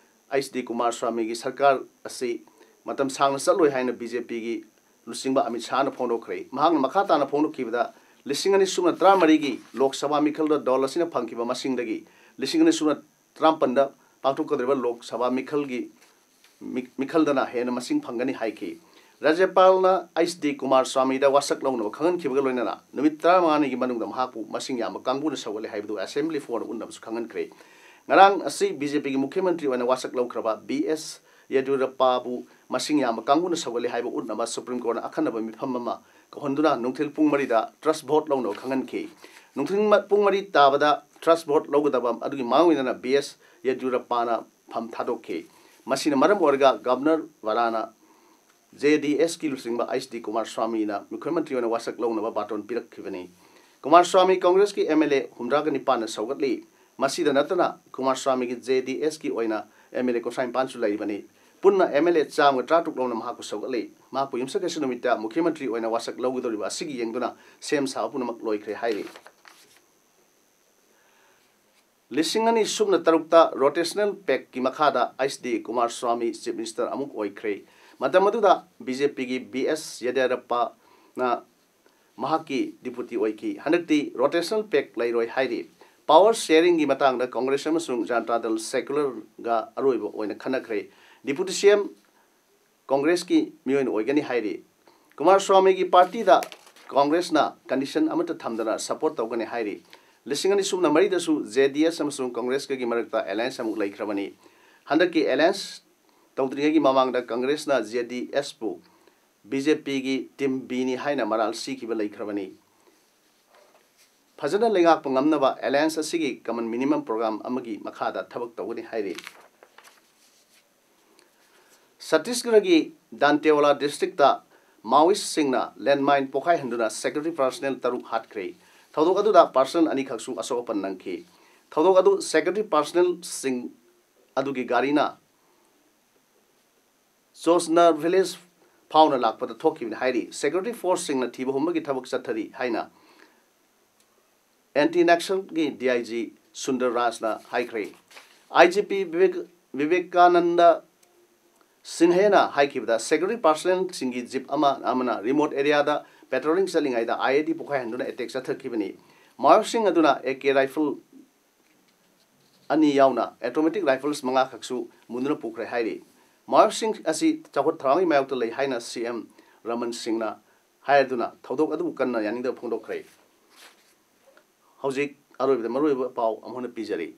ꯑꯩꯆ ꯗꯤ ꯀꯨꯃꯥꯔ ꯁ꯭ꯋꯥꯃꯤꯒꯤ ꯁꯔꯀꯥꯔ ꯑꯁꯤ ꯃꯇꯝ ꯁꯥꯡꯅ ꯆꯠꯂꯣꯏ ꯍꯥꯏꯅ ꯕꯤ ꯖꯦ ꯄꯤꯒꯤ ꯂꯨꯆꯤꯡꯕ ꯑꯃꯤꯠ ꯁꯥꯍꯅ ꯐꯣꯡꯗꯣꯛꯈ꯭ꯔꯦ꯫ ꯃꯍꯥꯛꯅ ꯃꯈꯥ ꯇꯥꯅ ꯐꯣꯡꯗꯣꯛꯈꯤꯕꯗ, ꯂꯤꯁꯤꯡ ꯑꯅꯤ ꯁꯨꯞꯅ ꯇꯔꯥꯃꯔꯤꯒꯤ ꯂꯣꯛ ꯁꯚꯥ ꯃꯤꯈꯜꯗ ꯗꯜ ꯑꯁꯤꯅ ꯐꯪꯈꯤꯕ ꯃꯁꯤꯡꯗꯒꯤ ꯂꯤꯁꯤꯡ ꯑꯅꯤ ꯁꯨꯞꯅ ꯇꯔꯥꯃꯥꯄꯟꯗ ꯄꯥꯡꯊꯣꯛꯀꯗꯧꯔꯤꯕ ꯂꯣꯛ ꯁꯚꯥ ꯃꯤꯈꯜꯒꯤ ꯃꯤ-, ꯃꯤꯈꯜꯗꯅ ꯍꯦꯟꯅ ꯃꯁꯤꯡ ꯐꯪꯒꯅꯤ ꯍꯥꯏꯈꯤ꯫ ꯔꯥꯖ꯭ꯌꯄꯥꯜꯅ ꯑꯩꯆ ꯗꯤ ꯀꯨꯃꯥꯔ ꯁ꯭ꯋꯥꯃꯤꯗ ꯋꯥꯁꯛ ꯂꯧꯅꯕ ꯈꯪꯍꯟꯈꯤꯕꯒ ꯂꯣꯏꯅꯅ ꯅꯨꯃꯤꯠ ꯇꯔꯥꯃꯉꯥꯅꯤꯒꯤ ꯃꯅꯨꯡꯗ ꯃꯍꯥꯛꯄꯨ ꯃꯁꯤꯡ ꯌꯥꯝꯕ ꯀꯥꯡꯕꯨꯅ ꯁꯧꯒꯠꯂꯦ ꯍꯥꯏꯕꯗꯨ assembly floorꯗ ꯎꯠꯅꯕꯁꯨ ꯈꯪꯍꯟꯈ꯭ꯔꯦ꯫ ꯉꯔꯥꯡ ꯑꯁꯤ ꯕꯤ ꯖꯦ ꯄꯤꯒꯤ ꯃꯨꯈ꯭ꯌ ꯃꯟꯇ꯭ꯔꯤ ꯑꯣꯏꯅ ꯋꯥꯁꯛ ꯂꯧꯈ꯭ꯔꯕ ꯕꯤ ꯑꯦꯁ ꯌꯦꯗꯤꯌꯨꯔꯞꯄꯥꯕꯨ ꯃꯁꯤꯡ ꯌꯥꯝꯕ ꯀꯥꯡꯕꯨꯅ ꯁꯧꯒꯠꯂꯦ ꯍꯥꯏꯕ ꯎꯠꯅꯕ Supreme Courtꯅ ꯑꯈꯟꯅꯕ ꯃꯤꯐꯝ ꯑꯃ ꯀꯧꯍꯟꯗꯨꯅ ꯅꯨꯡꯊꯤꯜ ꯄꯨꯡ ꯃꯔꯤꯗ trust vote ꯂꯧꯅꯕ ꯈꯪꯍꯟꯈꯤ꯫ ꯅꯨꯡꯊꯤꯜ ꯃ-, ꯄꯨꯡ ꯃꯔꯤ ꯇꯥꯕꯗ trust vote ꯂꯧꯒꯗꯕ ꯑꯗꯨꯒꯤ ꯃꯥꯡꯑꯣꯏꯅꯅ ꯕꯤ ꯑꯦꯁ ꯌꯦꯗꯤꯌꯨꯔꯞꯄꯥꯅ ꯐꯝ ꯊꯥꯗꯣꯛꯈꯤ꯫ ꯃꯁꯤꯅ ꯃꯔꯝ ꯑꯣꯏꯔꯒ ꯒꯕꯔꯅꯔ ꯚꯥꯂꯥꯅ ꯖꯦ ꯗꯤ ꯑꯦꯁꯀꯤ ꯂꯨꯆꯤꯡꯕ ꯑꯩꯆ ꯗꯤ ꯀꯨꯃꯥꯔ ꯁ꯭ꯋꯥꯃꯤꯅ ꯃꯨꯈ꯭ꯌ ꯃꯟꯇ꯭ꯔꯤ ꯑꯣꯏꯅ ꯋꯥꯁꯛ ꯂꯧꯅꯕ ꯕꯥꯇꯣꯟ ꯄꯤꯔꯛꯈꯤꯕꯅꯤ꯫ ꯀꯨꯃꯥꯔ ꯁ꯭ꯋꯥꯃꯤ ꯀꯪꯒ꯭ꯔꯦꯁꯀꯤ ꯑꯦꯝ ꯑꯦꯜ ꯑꯦ ꯍꯨꯝꯗ꯭ꯔꯥꯒ ꯅꯤꯄꯥꯟꯅ ꯁꯧꯒꯠꯂꯤ꯫ ꯃꯁꯤꯗ ꯅꯠꯇꯅ ꯀꯨꯃꯥꯔ ꯁ꯭ꯋꯥꯃꯤꯒꯤ ꯖꯦ ꯗꯤ ꯑꯦꯁꯀꯤ ꯑꯣꯏꯅ ꯑꯦꯝ ꯑꯦꯜ ꯑꯦ ꯀꯨꯟꯊ꯭ꯔꯥ ꯅꯤꯄꯥꯟꯁꯨ ꯂꯩꯔꯤꯕꯅꯤ꯫ ꯄꯨꯟꯅ ꯑꯦꯝ ꯑꯦꯜ ꯑꯦ ꯆꯥꯝꯃꯒ ꯇꯔꯥꯇꯔꯨꯛ ꯂꯧꯅ ꯃꯍꯥꯛꯄꯨ ꯁꯧꯒꯠꯂꯤ꯫ ꯃꯍꯥꯛꯄꯨ ꯌꯨꯝꯁꯀꯩꯁ ꯅꯨꯃꯤꯠꯇ ꯃꯨꯈ꯭ꯌ ꯃꯟꯇ꯭ꯔꯤ ꯑꯣꯏꯅ ꯋꯥꯁꯛ ꯂꯧꯒꯗꯧꯔꯤꯕ ꯑꯁꯤꯒꯤ ꯌꯦꯡꯗꯨꯅ ꯁꯦꯝ ꯁꯥꯕ ꯄꯨꯝꯅꯃꯛ ꯂꯣꯏꯈ꯭ꯔꯦ ꯍꯥꯏꯔꯤ꯫ ꯂꯤꯁꯤꯡ ꯑꯅꯤ ꯁꯨꯞꯅ ꯇꯔꯨꯛꯇ rotational pactꯀꯤ ꯃꯈꯥꯗ H D Kumar swami Chief Minister ꯑꯃꯨꯛ ꯑꯣꯏꯈ꯭ꯔꯦ꯫ ꯃꯇꯝ ꯑꯗꯨꯗ ꯕꯤ ꯖꯦ ꯄꯤꯒꯤ ꯕꯤ ꯑꯦꯁ ꯌꯦꯗꯤꯌꯨꯔꯞꯄꯥꯅ ꯃꯍꯥꯛꯀꯤ deputy ꯑꯣꯏꯈꯤ꯫ ꯍꯟꯗꯛꯇꯤ rotational pact ꯂꯩꯔꯣꯏ ꯍꯥꯏꯔꯤ꯫ Power sharingꯒꯤ ꯃꯇꯥꯡꯗ ꯀꯪꯒ꯭ꯔꯦꯁ ꯑꯃꯁꯨꯡ ꯖꯅꯇꯥ ꯗꯜ Secularꯒ ꯑꯔꯣꯏꯕ ꯑꯣꯏꯅ ꯈꯟꯅꯈ꯭ꯔꯦ꯫ Deputy ꯁꯤ ꯑꯦꯝ ꯀꯪꯒ꯭ꯔꯦꯁꯀꯤ ꯃꯤꯑꯣꯏꯅ ꯑꯣꯏꯒꯅꯤ ꯍꯥꯏꯔꯤ꯫ ꯀꯨꯃꯥꯔ ꯁ꯭ꯋꯥꯃꯤꯒꯤ ꯄꯥꯔꯇꯤꯗ ꯀꯪꯒ꯭ꯔꯦꯁꯅ condition ꯑꯃꯠꯇ ꯊꯝꯗꯅ support ꯇꯧꯒꯅꯤ ꯍꯥꯏꯔꯤ꯫ ꯂꯤꯁꯤꯡ ꯑꯅꯤ ꯁꯨꯞꯅ ꯃꯔꯤꯗꯁꯨ ꯖꯦ ꯗꯤ ꯑꯦꯁ ꯑꯃꯁꯨꯡ ꯀꯪꯒ꯭ꯔꯦꯁꯀꯒꯤ ꯃꯔꯛꯇ ꯑꯦꯂꯥꯌꯟꯁ ꯑꯃꯨꯛ ꯂꯩꯈ꯭ꯔꯕꯅꯤ꯫ ꯍꯟꯗꯛꯀꯤ ꯑꯦꯂꯥꯌꯟꯁ ꯇꯧꯗ꯭ꯔꯤꯉꯩꯒꯤ ꯃꯃꯥꯡꯗ ꯀꯪꯒ꯭ꯔꯦꯁꯅ ꯖꯦ ꯗꯤ ꯑꯦꯁꯄꯨ ꯕꯤ ꯖꯦ ꯄꯤꯒꯤ ꯇꯤꯝ ꯕꯤꯅꯤ ꯍꯥꯏꯅ ꯃꯔꯥꯜ ꯁꯤꯈꯤꯕ ꯂꯩꯈ꯭ꯔꯕꯅꯤ꯫ ꯐꯖꯅ ꯂꯩꯉꯥꯛꯄ ꯉꯝꯅꯕ ꯑꯦꯂꯥꯌꯟꯁ ꯑꯁꯤꯒꯤ ꯀꯃꯟ ꯃꯤꯅꯤꯃꯝ ꯄ꯭ꯔꯣꯒ꯭ꯔꯥꯝ ꯑꯃꯒꯤ ꯃꯈꯥꯗ ꯊꯕꯛ ꯇꯧꯒꯅꯤ ꯍꯥꯏꯔꯤ꯫ ꯁꯠꯇꯤꯁꯒꯔꯒꯤ ꯗꯥꯟꯇꯦꯋꯥꯂꯥ ꯗꯤꯁꯇ꯭ꯔꯤꯛꯇ ꯃꯥꯑꯣꯏꯁꯁꯤꯡꯅ ꯂꯦꯟꯃꯥꯏꯟ ꯄꯣꯈꯥꯏꯍꯟꯗꯨꯅ ꯁꯦꯀ꯭ꯌꯨꯔꯤꯇꯤ ꯄꯥꯔꯁꯅꯦꯜ ꯇꯔꯨꯛ ꯍꯥꯠꯈ꯭ꯔꯦ꯫ ꯊꯧꯗꯣꯛ ꯑꯗꯨꯗ ꯄꯥꯔꯁꯅꯦꯜ ꯑꯅꯤꯈꯛꯁꯨ ꯑꯁꯣꯛ ꯑꯄꯟ ꯅꯪꯈꯤ꯫ ꯊꯧꯗꯣꯛ ꯑꯗꯨ ꯁꯦꯀ꯭ꯌꯨꯔꯤꯇꯤ ꯄꯥꯔꯁꯅꯦꯜꯁꯤꯡ ꯑꯗꯨꯒꯤ ꯒꯥꯔꯤꯅ ꯆꯣꯁꯅꯔ ꯚꯤꯂꯦꯖ ꯐꯥꯎꯅ ꯂꯥꯛꯄꯗ ꯊꯣꯛꯈꯤꯕꯅꯤ ꯍꯥꯏꯔꯤ꯫ ꯁꯦꯀ꯭ꯌꯨꯔꯤꯇꯤ ꯐꯣꯔꯁꯁꯤꯡꯅ ꯊꯤꯕ ꯍꯨꯝꯕꯒꯤ ꯊꯕꯛ ꯆꯠꯊꯔꯤ ꯍꯥꯏꯅ anti ꯅꯛꯁꯜꯒꯤ D I G Sundar ꯔꯥꯖꯅ ꯍꯥꯏꯈ꯭ꯔꯦ꯫ I G P Vivek-, Vivekananda ꯁꯤꯟꯍꯦꯅ ꯍꯥꯏꯈꯤꯕꯗ, ꯁꯦꯀ꯭ꯌꯨꯔꯤꯇꯤ ꯄꯥꯔꯁꯅꯦꯜꯁꯤꯡꯒꯤ ꯖꯤꯞ ꯑꯃ, ꯑꯃꯅ ꯔꯤꯃꯣꯠ ꯑꯦꯔꯤꯌꯥꯗ ꯄꯦꯇ꯭ꯔꯣꯂꯤꯡ ꯆꯠꯂꯤꯉꯩꯗ ꯑꯥꯏ ꯏ ꯗꯤ ꯄꯣꯈꯥꯏꯍꯟꯗꯨꯅ ꯑꯦꯇꯦꯛ ꯆꯠꯊꯈꯤꯕꯅꯤ꯫ ꯃꯥꯑꯣꯏꯁꯤꯡ ꯑꯗꯨꯅ ꯑꯦ ꯀꯦ ꯔꯥꯏꯐꯜ ꯑꯅꯤ ꯌꯥꯎꯅ ꯑꯣꯇꯣꯃꯦꯇꯤꯛ ꯔꯥꯏꯐꯜꯁ ꯃꯉꯥꯈꯛꯁꯨ ꯃꯨꯟꯗꯨꯅ ꯄꯨꯈ꯭ꯔꯦ ꯍꯥꯏꯔꯤ꯫ ꯃꯥꯑꯣꯏꯁꯤꯡ ꯑꯁꯤ ꯆꯥꯎꯈꯠ ꯊꯧꯔꯥꯡꯒꯤ ꯃꯥꯌꯣꯛꯇ ꯂꯩ ꯍꯥꯏꯅ ꯁꯤ ꯑꯦꯝ ꯔꯃꯟ ꯁꯤꯡꯅ ꯍꯥꯏꯔꯗꯨꯅ ꯊꯧꯗꯣꯛ ꯑꯗꯨꯕꯨ ꯀꯟꯅ ꯌꯥꯅꯤꯡꯗꯕ ꯐꯣꯡꯗꯣꯛꯈ꯭ꯔꯦ꯫ ꯍꯧꯖꯤꯛ ꯑꯔꯣꯏꯕꯗ ꯃꯔꯨꯑꯣꯏꯕ ꯄꯥꯎ ꯑꯃꯨꯛ ꯍꯟꯅ ꯄꯤꯖꯔꯤ꯫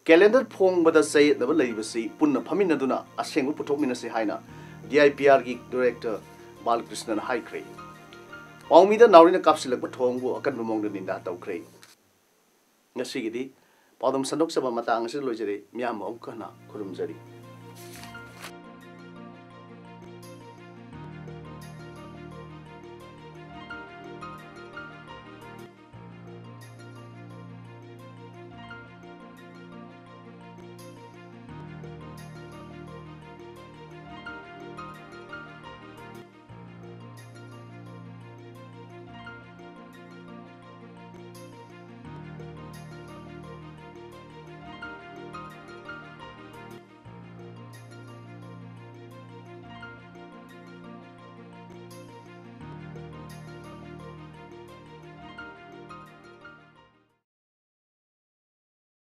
ꯀꯦꯂꯦꯟꯗꯔ ꯐꯣꯡꯕꯗ ꯆꯌꯦꯠꯅꯕ ꯂꯩꯔꯤꯕꯁꯤ ꯄꯨꯟꯅ ꯐꯝꯃꯤꯟꯅꯗꯨꯅ ꯑꯁꯦꯡꯕ ꯄꯨꯊꯣꯛꯃꯤꯟꯅꯁꯤ ꯍꯥꯏꯅ ꯗꯤ ꯑꯥꯏ ꯄꯤ ꯑꯥꯔꯒꯤ ꯗꯥꯏꯔꯦꯛꯇꯔ ꯕꯥꯂꯀ꯭ꯔꯤꯁꯅꯅ ꯍꯥꯏꯈ꯭ꯔꯦ꯫ ꯄꯥꯎꯃꯤꯗ ꯅꯥꯎꯔꯤꯅ ꯀꯥꯞꯁꯤꯜꯂꯛꯄ ꯊꯧꯑꯣꯡꯕꯨ ꯑꯀꯟꯕ ꯃꯑꯣꯡꯗ ꯅꯤꯟꯗꯥ ꯇꯧꯈ꯭ꯔꯦ꯫ ꯉꯁꯤꯒꯤꯗꯤ ꯄꯥꯎꯗꯝ ꯁꯟꯗꯣꯛꯆꯕ ꯃꯇꯥꯡ ꯑꯁꯤꯗ ꯂꯣꯏꯖꯔꯦ꯫ ꯃꯤꯌꯥꯝꯕꯨ ꯑꯃꯨꯛ ꯍꯟꯅ ꯈꯨꯔꯨꯝꯖꯔꯤ꯫